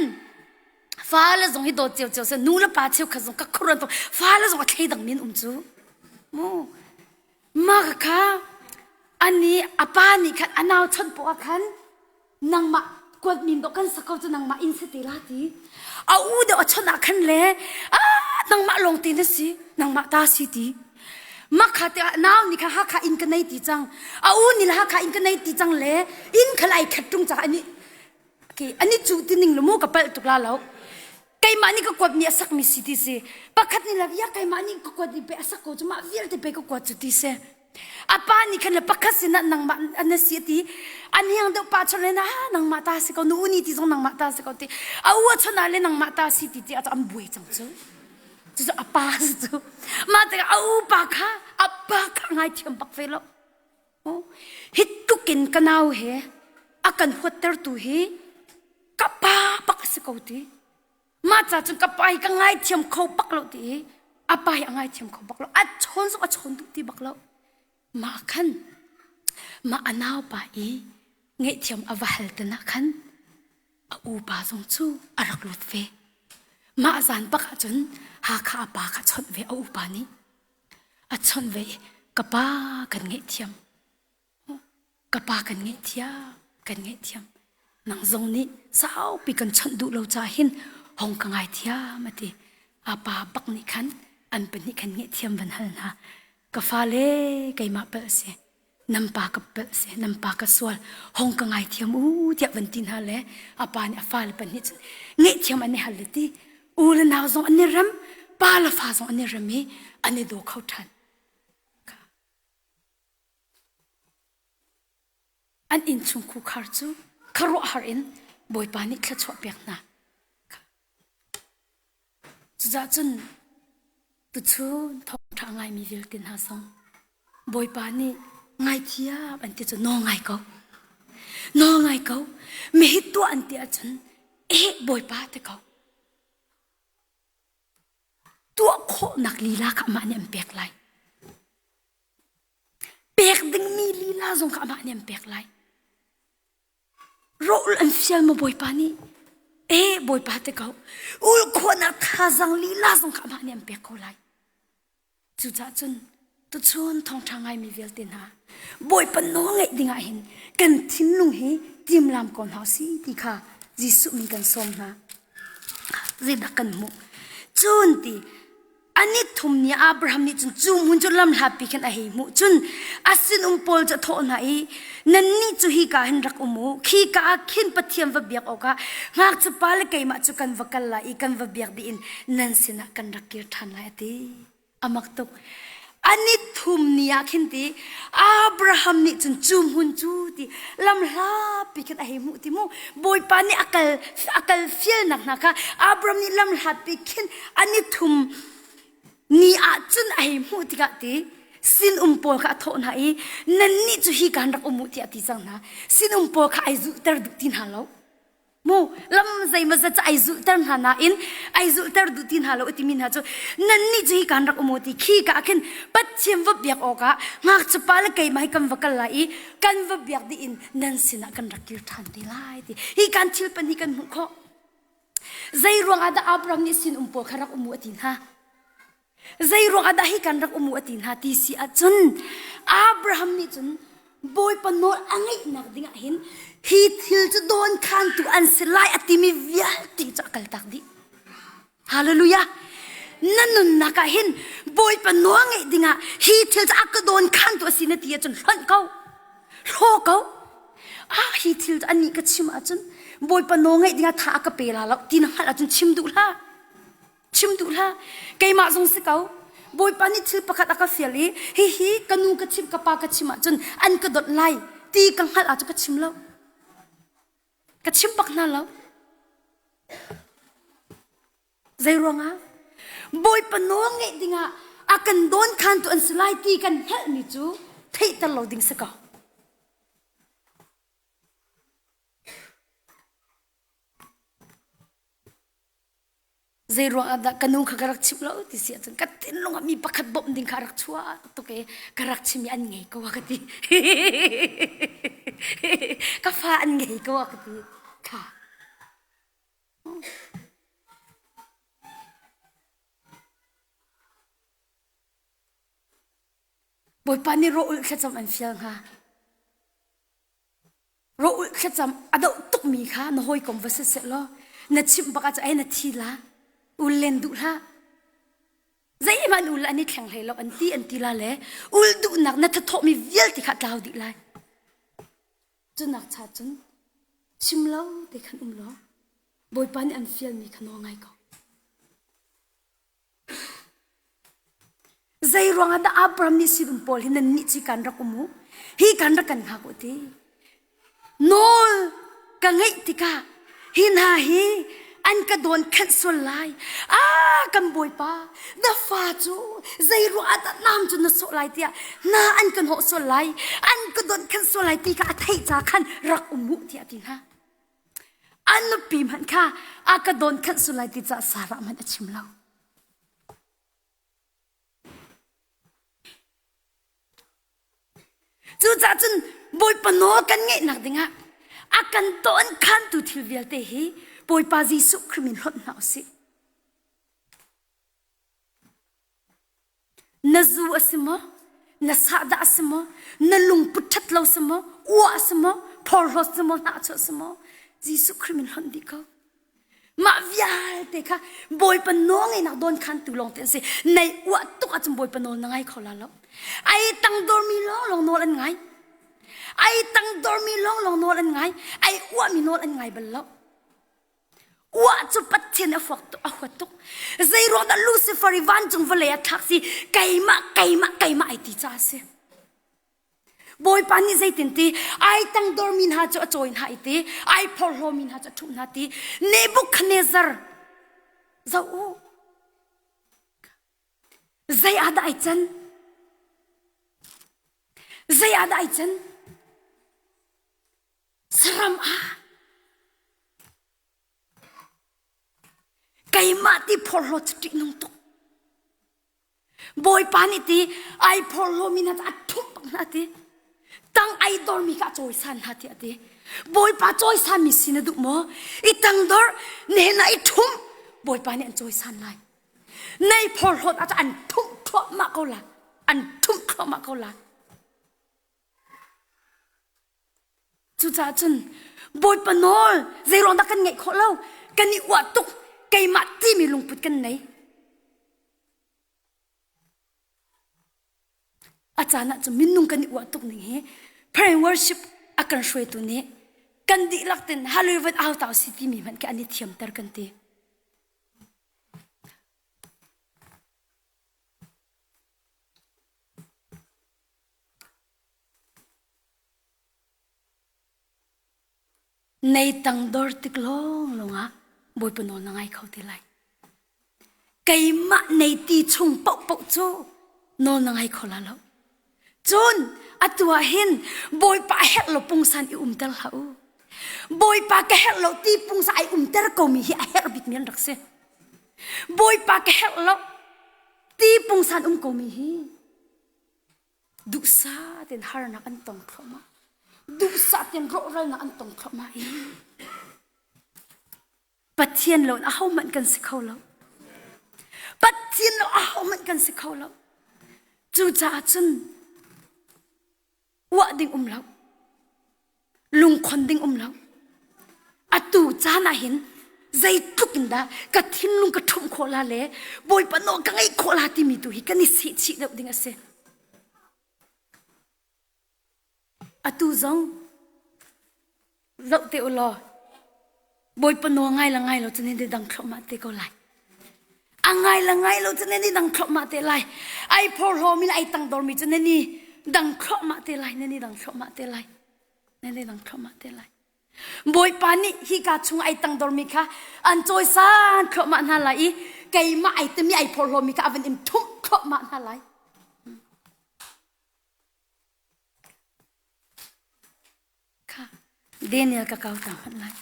fale zong hi dawt cio cio se nu le pa cheukhat zong ka khuaruan tuk fale zong a thleidang min um cu mu mah kha ani a pa nih khan a nau chawnh poah ah khan nangmah kuat min dawh kan sak ko cu nangmah inn si te la ti a u deuh a chawnh ah khan le ah nangmah lawng te na si nangmah ta si ti mah kha te ah nau nih kha Hakha inn ka nei ti cang a u nih le Hakha inn ka nei ti cang le inn khal ai khat tung ca ani ke ani cu ti ning lu mu ka palh tuk la lo keimah nih ka kuat mi a sak mi si ti si pakhat nih la ya keimah nih ka kuat i pe a sak ko cu mah vialte pe ka kuat cu ti si. A pa nih khan le pakhat sinah nangmah na si ti a niang deuh pa chon le na nangmah ta si ko nu uni ti zong nangmah ta si ko ti a u a chon ah le nangmah ta si ti ti a an buai cang cu. Cucu a pa si cu. Mah tikah a u pa kha a pa kha ngaithiam bak ve lo. Hi tluk in ka nau he a kan huattertu hi ka pa bak a si ko ti. Mah ca cun ka pa hi ka ngaithiam kho bak lo ti i a pa hi a ngaithiam kho bak lo. A chawn zong a chawn duh ti bak lo. Mah khan mah a naupa i ngaihthiam a va hal tan ah khan a upa zong cu a rak lut ve. Mah zan bak ah cun Hakha a pa kha chawnh ve a upa nih. A chawnh ve i ka pa kan ngaihthiam. Ka pa kan ngaihthiam, kan ngaihthiam. Nang zong nih saupi kan chawnh duh lo caah hin hong ka ngaithiam a ti. A pa bak nih khan an pahnih khan ngaihthiam van hal hna. Ka fale keimah palh a si. Nan pa ka palh a si. Nan pa ka sual. Hong ka ngaithiam u tiah van ti hna le a pa nih a fale pahnih cun ngaihthiam an i hal le ti. U le nau zong an i rem, pa le fa zong an i rem i an i daw kho ṭhan. An innchung khukhar cu khuaruahhar in Bawipa nih thluachuah pek hna. Cucaah cun tuchun thawngṭha a ngaimi vialte hna zong Bawipa nih ngaithiam an ti cu nawl ngai ko. Nawl ngai ko. Mihi tuah an ti ahcun eh Bawipa ti ko. Tuah khawhnak lila kha amah nih an pek lai. Pek dingmi lila zong kha amah nih an pek lai. Rawl an fial maw Bawipa nih? Eh Bawipa te ko. Ul khawhnak thazaang lila zong kha amah nih an pek ko lai. Cucaah cun tuchun thawngṭha ngaimi vialte hna Bawipa nawl ngaih dingah hin kan thinlung hi timlam ko hna si ti kha Jesuh min kan sawm hna. Zeidah kan hmuh? Cun ti An i thum ni Abraham nih cun cu hmun cu lamhlatpi khin a hei hmuh. Cun a sinum pawl cu a thawh hna i, Nannih cu hika hin rak um u. Khika ah khin Pathian va biak awkah ngakchiapa le keimah cu kan va kal lai i kan va biak dih in nan sinah kan rak kir ṭhan lai, a ti. A mak tuk. An i thum ni ah khin ti Abraham nih cun cu hmun cu ti lamhlapi khin a hei hmuh ti mu. Bawipa nih a kal a kal fialnak hna kha Abraham nih lamhlatpi khin an i thum ni ah cun a hei hmuh tikah ti sinum pawl kha a thawh hna i nannih cu hi kan rak um u tiah a ti cang hna. Sinum pawl kha ai zulhter duh ti hna lo. Mu lam zeimawzat cu ai zulhter hna nain ai zulhter duh ti hna lo timi hna cu nannih cu hi kan rak um u ti khi ka ah khin Pathian va biak awkah ngakchiapa le keimah hi kan va kal lai i kan va biak dih in nan sinah kan rak kir ṭhan te lai ti hi kan thil pan hi kan hmuh khawh. Zei ruangah dah Abraham nih sin um pawl kha rak um u a ti hna? Zei ruangah dah hi kan rak um u a ti hna ti si ahcun Abraham nih cun Bawipa nawl a ngeihnak dingah hin hi thil cu dawnkhantu an si lai a timi vialte cu a kaltak dih. Hallelujah! Na nunnak ah hin Bawipa nawl ngeih dingah hi thil cu a ka dawnkhantu a si na ti ahcun hlonh ko. Hlaw ko. Ah hi thil cu anih ka chim ahcun Bawipa nawl ngeih dingah tha a ka pe la lo ti na hngalh ahcun chim duh hlah. Chim duh hlah. Keimah zong si ko. Bawipa nih thil pakhat a ka fial i hihi ka nu ka chimh ka pa ka chim ahcun an ka dawt lai ti ka hngalh ahcun ka chim lo. Ka chim bak hna lo. Zei ruangah? Bawipa nawl ngeih dingah a kan dawn khantu an si lai ti kan hngalhmi cu theihter lo ding si ko. Zei ruang ah dah ka nu kha ka rak chimh lo ti si ahcun ka thinlung ah mi pakhat bawmh ding kha a rak chuah tuk i ka rak chim i an ngei ko a ka ti. ka fa an ngei ko a ka ti. Kha. Bawipa nih rawh-ulh thlacam an fial hnga. Rawh-ulh thlacam a doh tukmi kha na hawikom va si seh law na chimh bak ahcun ei na thi la ul len duh hlah. Zeihmanh ul an i thleng hlei lo an ti an ti la le ul duhnak na thathawhmi vialte kha tlau dih lai. Cunak cha cun chim lo te khan um law Bawipa nih an fialmi kha nawl ngai ko. Zei ruangah dah Abraham nih sinum pawl hi nan nih ci kan rak um u? Hi kan rak kan hngak u ti. Nawl ka ngeih tikah hi hna hi an ka dawn khanh sual lai. Ah, kan bawipa, na fa cu zei ruah ah dah nam cu na sawh lai tiah hna an ka hnawh sual lai, an ka donh khanh sual lai ti kha a theih ca khan rak um u tiah a ti hna. An nupi hmanh kha a ka dawn khanh sual lai ti caah Sarah hmanh a chim lo. Cucaah cun Bawipa nawl kan ngeihnak dingah a kan tawn khantu thil vialte hi Bawipa Jesuh Khrih min hlonh hna usih. Na zu a si maw? Na sahdah a si maw? Na lungput ṭhat lo si maw? Uah a si maw? Phorhlawt si maw? Hnahchuah si maw? Jesuh Khrih min hlonh dih ko. Mah vialte kha Bawipa nawl ngeihnak dawn khantu lawng te an si. Nei uah tuk ahcun Bawipa nawl na ngai kho la lo. Ai tangdormi lawnglawng nawl an ngai. Ai tangdormi lawnglawng nawl an ngai. Ai uahmi nawl an ngai bal lo. Uah cu Pathian a fuak tuk, a huat tuk. Zei ruang dah Lucifer i vancung vawlei ah thlak si keimah keimah keimah ai ti ca a si. Bawipa nih zeitin ti ai tangdormi hna cu a cawi hna i ti ai phorhlawmi hna cu a ṭhumh hna ti Nebuchadnezzar zoh u zei ah dah ai can zei ah dah ai can saram ah keimah ti phorhlawt cu ṭihnung tuk Bawipa nih ti ai phorhlawmi hna cu a ṭhumh bak hna ti. Tang ai dormi kha a cawisan hna tiah a ti. Bawipa cawisanmi si na duh maw? I tangdor nehen ah i ṭhumh Bawipa nih an cawisan lai. Nei phorhlawt ah an ṭhumh thluahmah ko la. An ṭhumh thluahmah ko la. Cucaah cun Bawipa nawl zeiruang dah kan ngeih khawh lo? Kan i uah tuk keimah timi lungput kan nei. A caan ah cun minung kan i uah tuk ning hi prayer worship a kan hruaitu nih kan dihlak ten hallelujah au tau si timi hmanh khi an i thiamter kan ti. Nei tangdor tik lawnglawng ah Bawipa nawl na ngai kho ti lai. Keimah nei ti chung paohpaoh cu nawl na ngai kho la lo. Cun atu ah hin Bawipa a herh lo pungsan i umter hlah u. Bawipa ka herh lo ti pungsan ai umter komi hi a herh bikmi an rak si. Bawipa ka herh lo ti pungsan um komi hi duhsah tein harnak an tong thluahmah duhsah tein rawhralnak an tong thluahmah i Pathian lo in ahohmanh kan si kho lo Pathian lo ahohmanh kan si kho lo cucaah cun uah ding um lo lungkhon ding um lo atu caan ah hin zeitluk in dah ka thinlung ka ṭhumh khawh la le Bawipa nawl ka ngeih khawh la timi tu hi kan i sehchih deuh ding a si. Atu zong zoh te u law Bawipa nawl ngai la ngai lo cu nan i dang thluahmah te ko lai. A ngai la ngai lo cu nan i dang thluahmah te lai. Ai phorhlawmi le ai tangdormi cu nan i dang thluahmah te lai. Nan i dang thluahmah te lai. Nan i dang thluahmah te lai. Bawipa nih hika chung ai tangdormi kha an cawisan thluahmah hna lai i keimah ai timi ai phorhlawmi kha a van in ṭhumh thluahmah hna lai. Kha Daniel ka kau ta hmanh lai.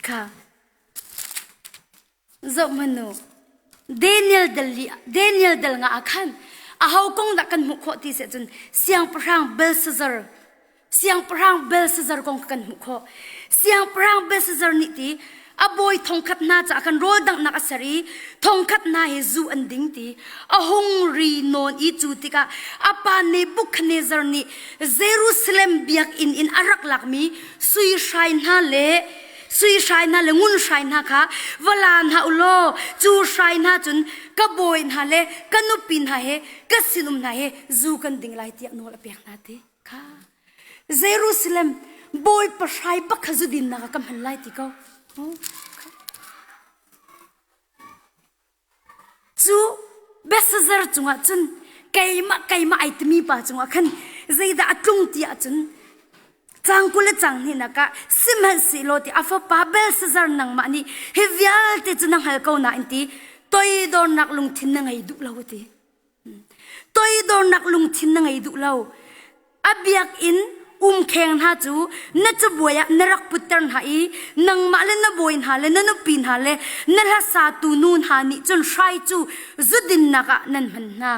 Kha zohhmanh u Daniel dal li Daniel dal nga ah khan aho kong dah kan hmuh khawh ti seh cun siangpahrang Belshazzar siangpahrang Belshazzar kong kan hmuh khawh siangpahrang Belshazzar nih ti A bawi thongkhat hna caah khan rawl danghnak a ser i thongkhat hna he zu an ding ti. A hung ri nawn i cu tikah a pa Nebuchadnezzar nih Jerusalem biakinn in a rak lakmi sui hrai hna le sui hrai hna le ngun hrai hna kha va la hna u law cu hrai hna cun ka bawi hna le ka nupi hna he ka sinum hna he zu kan ding lai tiah nawl a pek hna ti kha Jerusalem bawipa hrai bak kha zu dinnak ah ka hman lai ti ko Cu Belshazzar cungah cun keimah keimah ai timi pa cungah khan zeidah a tlung ti ahcun cang 20 le cang hnihnak ah sihmanhsehlaw ti a fapa Belshazzar nangmah nih hi vialte cu na hngal ko nain ti toidornak lungthin na ngei duh lo a ti. Toidornak lungthin na ngei duh lo. A biakinn umkheng hna cu na cabuai ah na rak putter hna i nangmah le na bawi hna le na nupi hna le na hlasatu nu hna nih cun hrai cu zudinnak ah nan hman hna.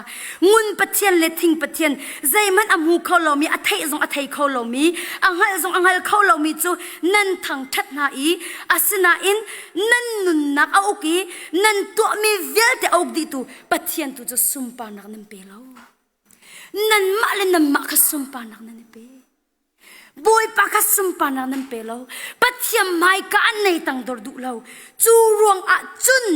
Ngun pathian le thing pathian zeihmanh a hmu kho lomi a theih zong a thei kho lomi a hngalh zong a hngal kho lomi cu nan thangṭhat hna i asinain nan nunnak a uk i nan tuahmi vialte a uk dihtu Pathian tu cu sunparnak nan pe lo. Nanmah le nanmah kha sunparnak nan i pe. Bawipa kha sunparnak nan pe lo. Pathian hmaika an nei tangdor duh lo. Cu ruang ah cun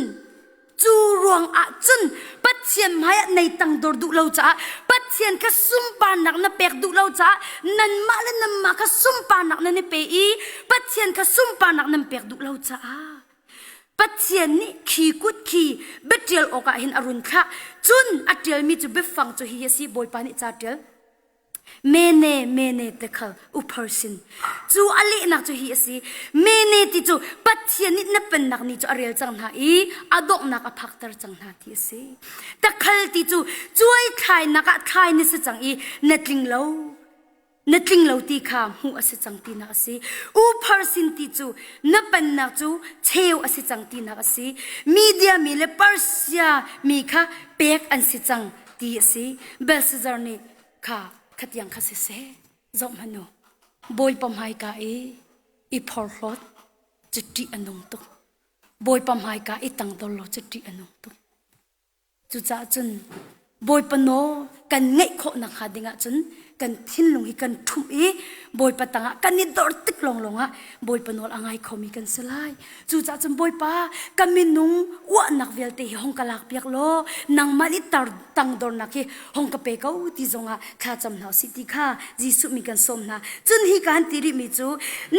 cu ruang ah cun Pathian hmai ah nei tangdor duh lo caah Pathian kha sunparnak na pek duh lo caah nanmah le nanmah kha sunparnak nan i pe i Pathian kha sunparnak nan pek duh lo caah Pathian nih khi kut khi biaṭial awkah hin a run thlah. Cun a ṭialmi cu biafang cu hihi a si, Bawipa nih ca ṭial. Mene, mene tekhal, upharsin. Cu a lehnak cu hi a si. Mene ti cu Pathian nih na pennak ni cu a rel cang hna i a donghnak a phakter cang hna ti a si. Takhal ti cu cuai thlainak ah thlai na si cang i na tling lo. Na tling lo ti kha hmuh a si cang tinak a si. U Persin ti cu na pennak cu cheu a si cang tinak a si. Media mi le Persia mi kha pek an si cang ti a si. Belshazzar nih kha khatiang kha siseh zoh hmanh u. Bawipa hmaika i i phorhlawt cu ṭih a nung tuk. Bawipa hmaika i tangdor lo cu ṭih a nung tuk. Cucaah cun Bawipa nawl kan ngeih khawh nakhnga ding ahcun kan thinlung hi kan ṭhumh i Bawipa tangah kan i dor tik lawnglawng ah Bawipa nawl a ngai khomi kan si lai. Cucaah cun Bawipa ka minung uahnak vialte hi hong ka lakpiak law nangmah nih tar tangdornak hi hong ka pe ko ti zongah thlacam hna usih ti kha Jesuh mi kan sawm hna. Cun hi kan ti rihmi cu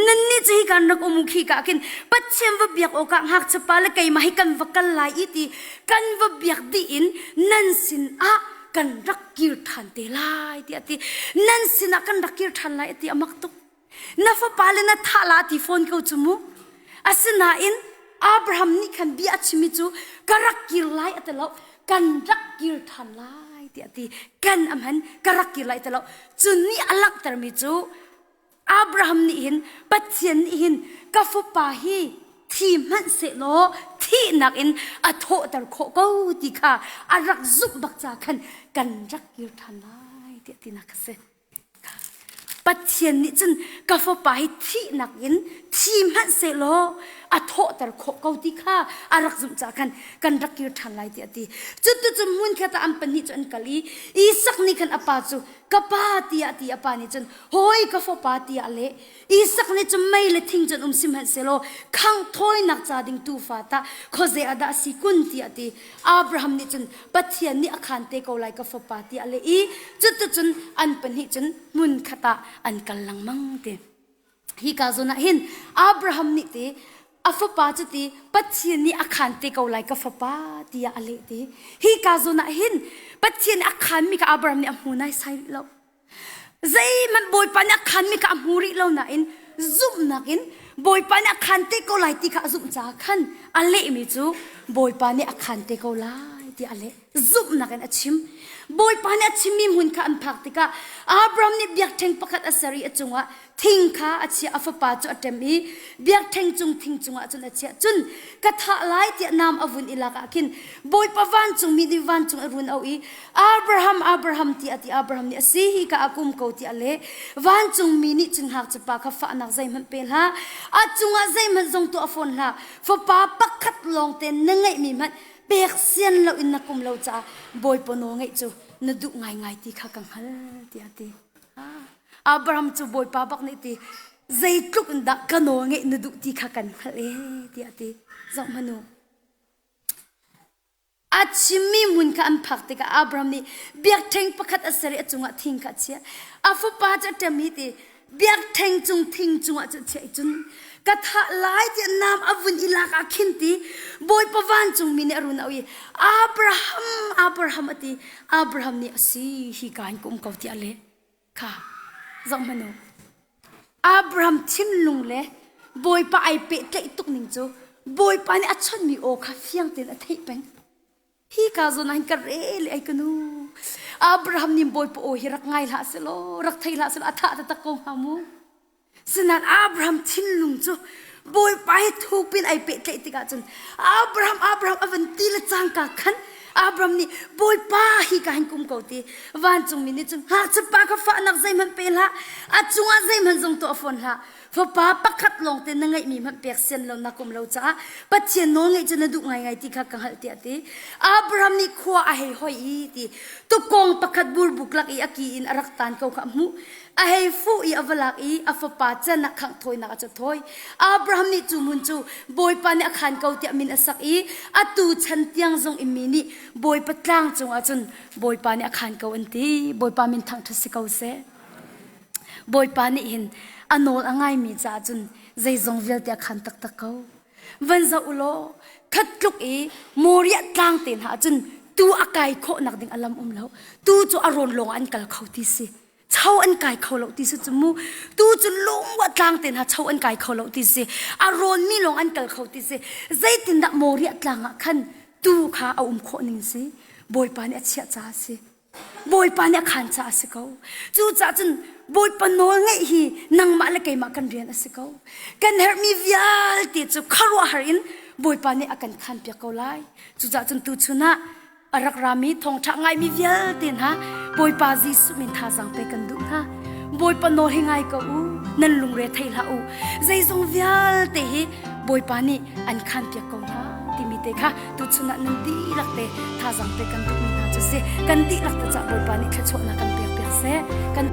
nannih cu hi kan rak um khi ka khin Pathian va biak awkah ngakchia pa le keimah hi kan va kal lai i ti kan va biak dih in nan sin ah kan rak kir ṭhan te lai tiah ti nan sinah kan rak kir ṭhan lai ti a mak tuk na fapa le na thah la ti fawn ko cu mu asinain Abraham nih khan bia a chimmi cu ka rak kir lai a ti lo kan rak kir ṭhan lai tiah ti kan a hman ka rak kir lai ti lo cun nih a langhtermi cu Abraham nih hin Pathian nih hin ka fapa hi thi hmanh sehlaw thihnak in a thawhter khawh ko ti kha a rak zumh bak ca khan kan rak kir ṭhan lai tiah tinak a si. Pathian nih cun ka fapa hi thihnak in thi hmanh sehlaw a thawhter khawh ko ti kha a rak zumh ca khan kan rak kir ṭhan lai tiah a ti. Cutu hmun khat ah an pahnih cu an kal i Isak nih khan a pa cu ka pa tiah ti a pa nih cun hawi ka fapa tiah le Isak nih cun mei le thing cun um sihmanhsehlaw khangh thawinak ca ding tuufa tah khuaze ah dah a si kun tiah ti Abraham nih cun Pathian nih a khan te ko lai ka fapa tiah le i cuticun an pahnih cun hmun khat ah an kal lengmang ti Hika zawn ah hin Abraham nih ti a fapa cu ti Pathian nih a khan te ko lai ka fapa tiah a leh ti. Hika zawn ah hin Pathian a khanmi kha Abraham nih a hmu naisai rih lo. Zeihmanh Bawipa nih a khanmi kha a hmu rih lo nain zumhnak in Bawipa nih a khan te ko lai ti kha a zumh caah khan a lehmi cu Bawipa nih a khan te ko lai. tiah a leh. Zumhnak in a chim. Bawipa nih a chimmi hmun kha an phak tikah Abraham nih biakṭheng pakhat a ser i a cungah thing kha a chiah. A fapa cu a ṭem i biakṭheng cung thing cungah cun a chiah. Cun ka thah lai tiah nam a vun i lak ah khin Bawipa vancungmi nih vancung a run auh i Abraham, Abraham tiah a ti. Abraham nih a si hi ka a kum ko tiah a leh. Vancungmi nih cun ngakchiapa kha fahnak zeihmanh pe hlah, a cungah zeihmanh zong tuah fawn hlah. Fapa pakhat lawng te na ngeihmi hmanh pek sian loin na kum lo caah Bawipa nawl ngeih cu na duh ngaingai ti kha ka hngal tiah a ti. Abraham cu Bawipa bak nih ti zeitluk in dah ka nawl ngeih na duh ti kha kan hngalh ee tiah a ti. Zoh hmanh u. A chimmi hmun kha an phak tikah Abraham nih biakṭheng pakhat a ser i a cungah thing kha a chiah. A fapa cu a ṭem i ti biakṭheng cung thing cungah cu a chiah i cun ka thah lai tiah nam a vun i lak ah khin ti Bawipa vancungmi nih a run auh i Abraham, Abraham a ti. Abraham nih a si hi ka in ka um ko tiah a leh. Kha zoh hmanh u. Abraham thinlung le Bawipa ai pehtlaih tuk ning cu Bawipa nih a chawnhmi aw kha fiang tein a theih peng. Hi ka zawn ah hin ka rel ai ka nu. Abraham nih Bawipa aw hi rak ngai hlah selaw, rak thei hlah selaw a thah taktak ko hnga mu. Sinain Abraham thinlung cu Bawipa he thukpin ai pehtlaih tikah cun Abraham Abraham a van ti le cangka khan Abraham nih Bawipa hi ka hin kum ko ti vancungmi nih cun ngakchiapa kha fahnak zeihmanh pe hlah a cungah zeihmanh zong tuah fawn hlah fapa pakhat lawng te na ngeihmi hmanh pek sian lo na kum lo caah Pathian nawl ngeih cu na duh ngaingai ti kha ka hngalh tiah ti Abraham nih khua a hei hoi i ti tukawng pakhat burbuk lak i a ki in a rak tan ko kha a hmuh A hei fuh i a va lak i a fapa can ah khangh thawinak a cu thawi. Abraham nih cu hmun cu Bawipa nih a khan ko tiah min a sak i atu chan tiang zong in mi nih Bawipa tlang cungah cun Bawipa nih a khan ko an ti. Bawipa min thangṭhat si ko seh. Bawipa nih hin a nawl a ngaimi caah cun zeizong vialte a khan taktak ko. Van zoh u law khat tluk i Moriah tlang te hna ah cun tu a kai khawhnak ding a lam um lo. Tu cu a rawn lawng ah an kal kho ti si. Cho an kai kho lo ti si cu mu tu cu lungwa tlang te hna cho an kai kho lo ti si a rawn mi lawng an kal kho ti si zeitindah Moriah tlang ah khan tu kha a um khawh ning si Bawipa nih a chiah caah si Bawipa nih a khan caah si ko cucaah cun Bawipa nawl ngeih hi nangmah le keimah kan rian a si ko kan herhmi vialte cu khuaruahhar in Bawipa nih a kan khan piak ko lai cucaah cun tuchun ah a rak rami thawngṭha ngaimi vialte hna Bawipa Jesuh min thazaang pe kan duh hna. Bawipa nawl hi ngai ko u, nan lungre thei hlah u. Zeizong vialte hi Bawipa nih an khan piak ko hna timi te kha tuchun ah nan dihlak te thazaang pe kan duhmi hna cu si. Kan dihlak te cah Bawipa nih thluachuahnak kan pek piak seh. Kan.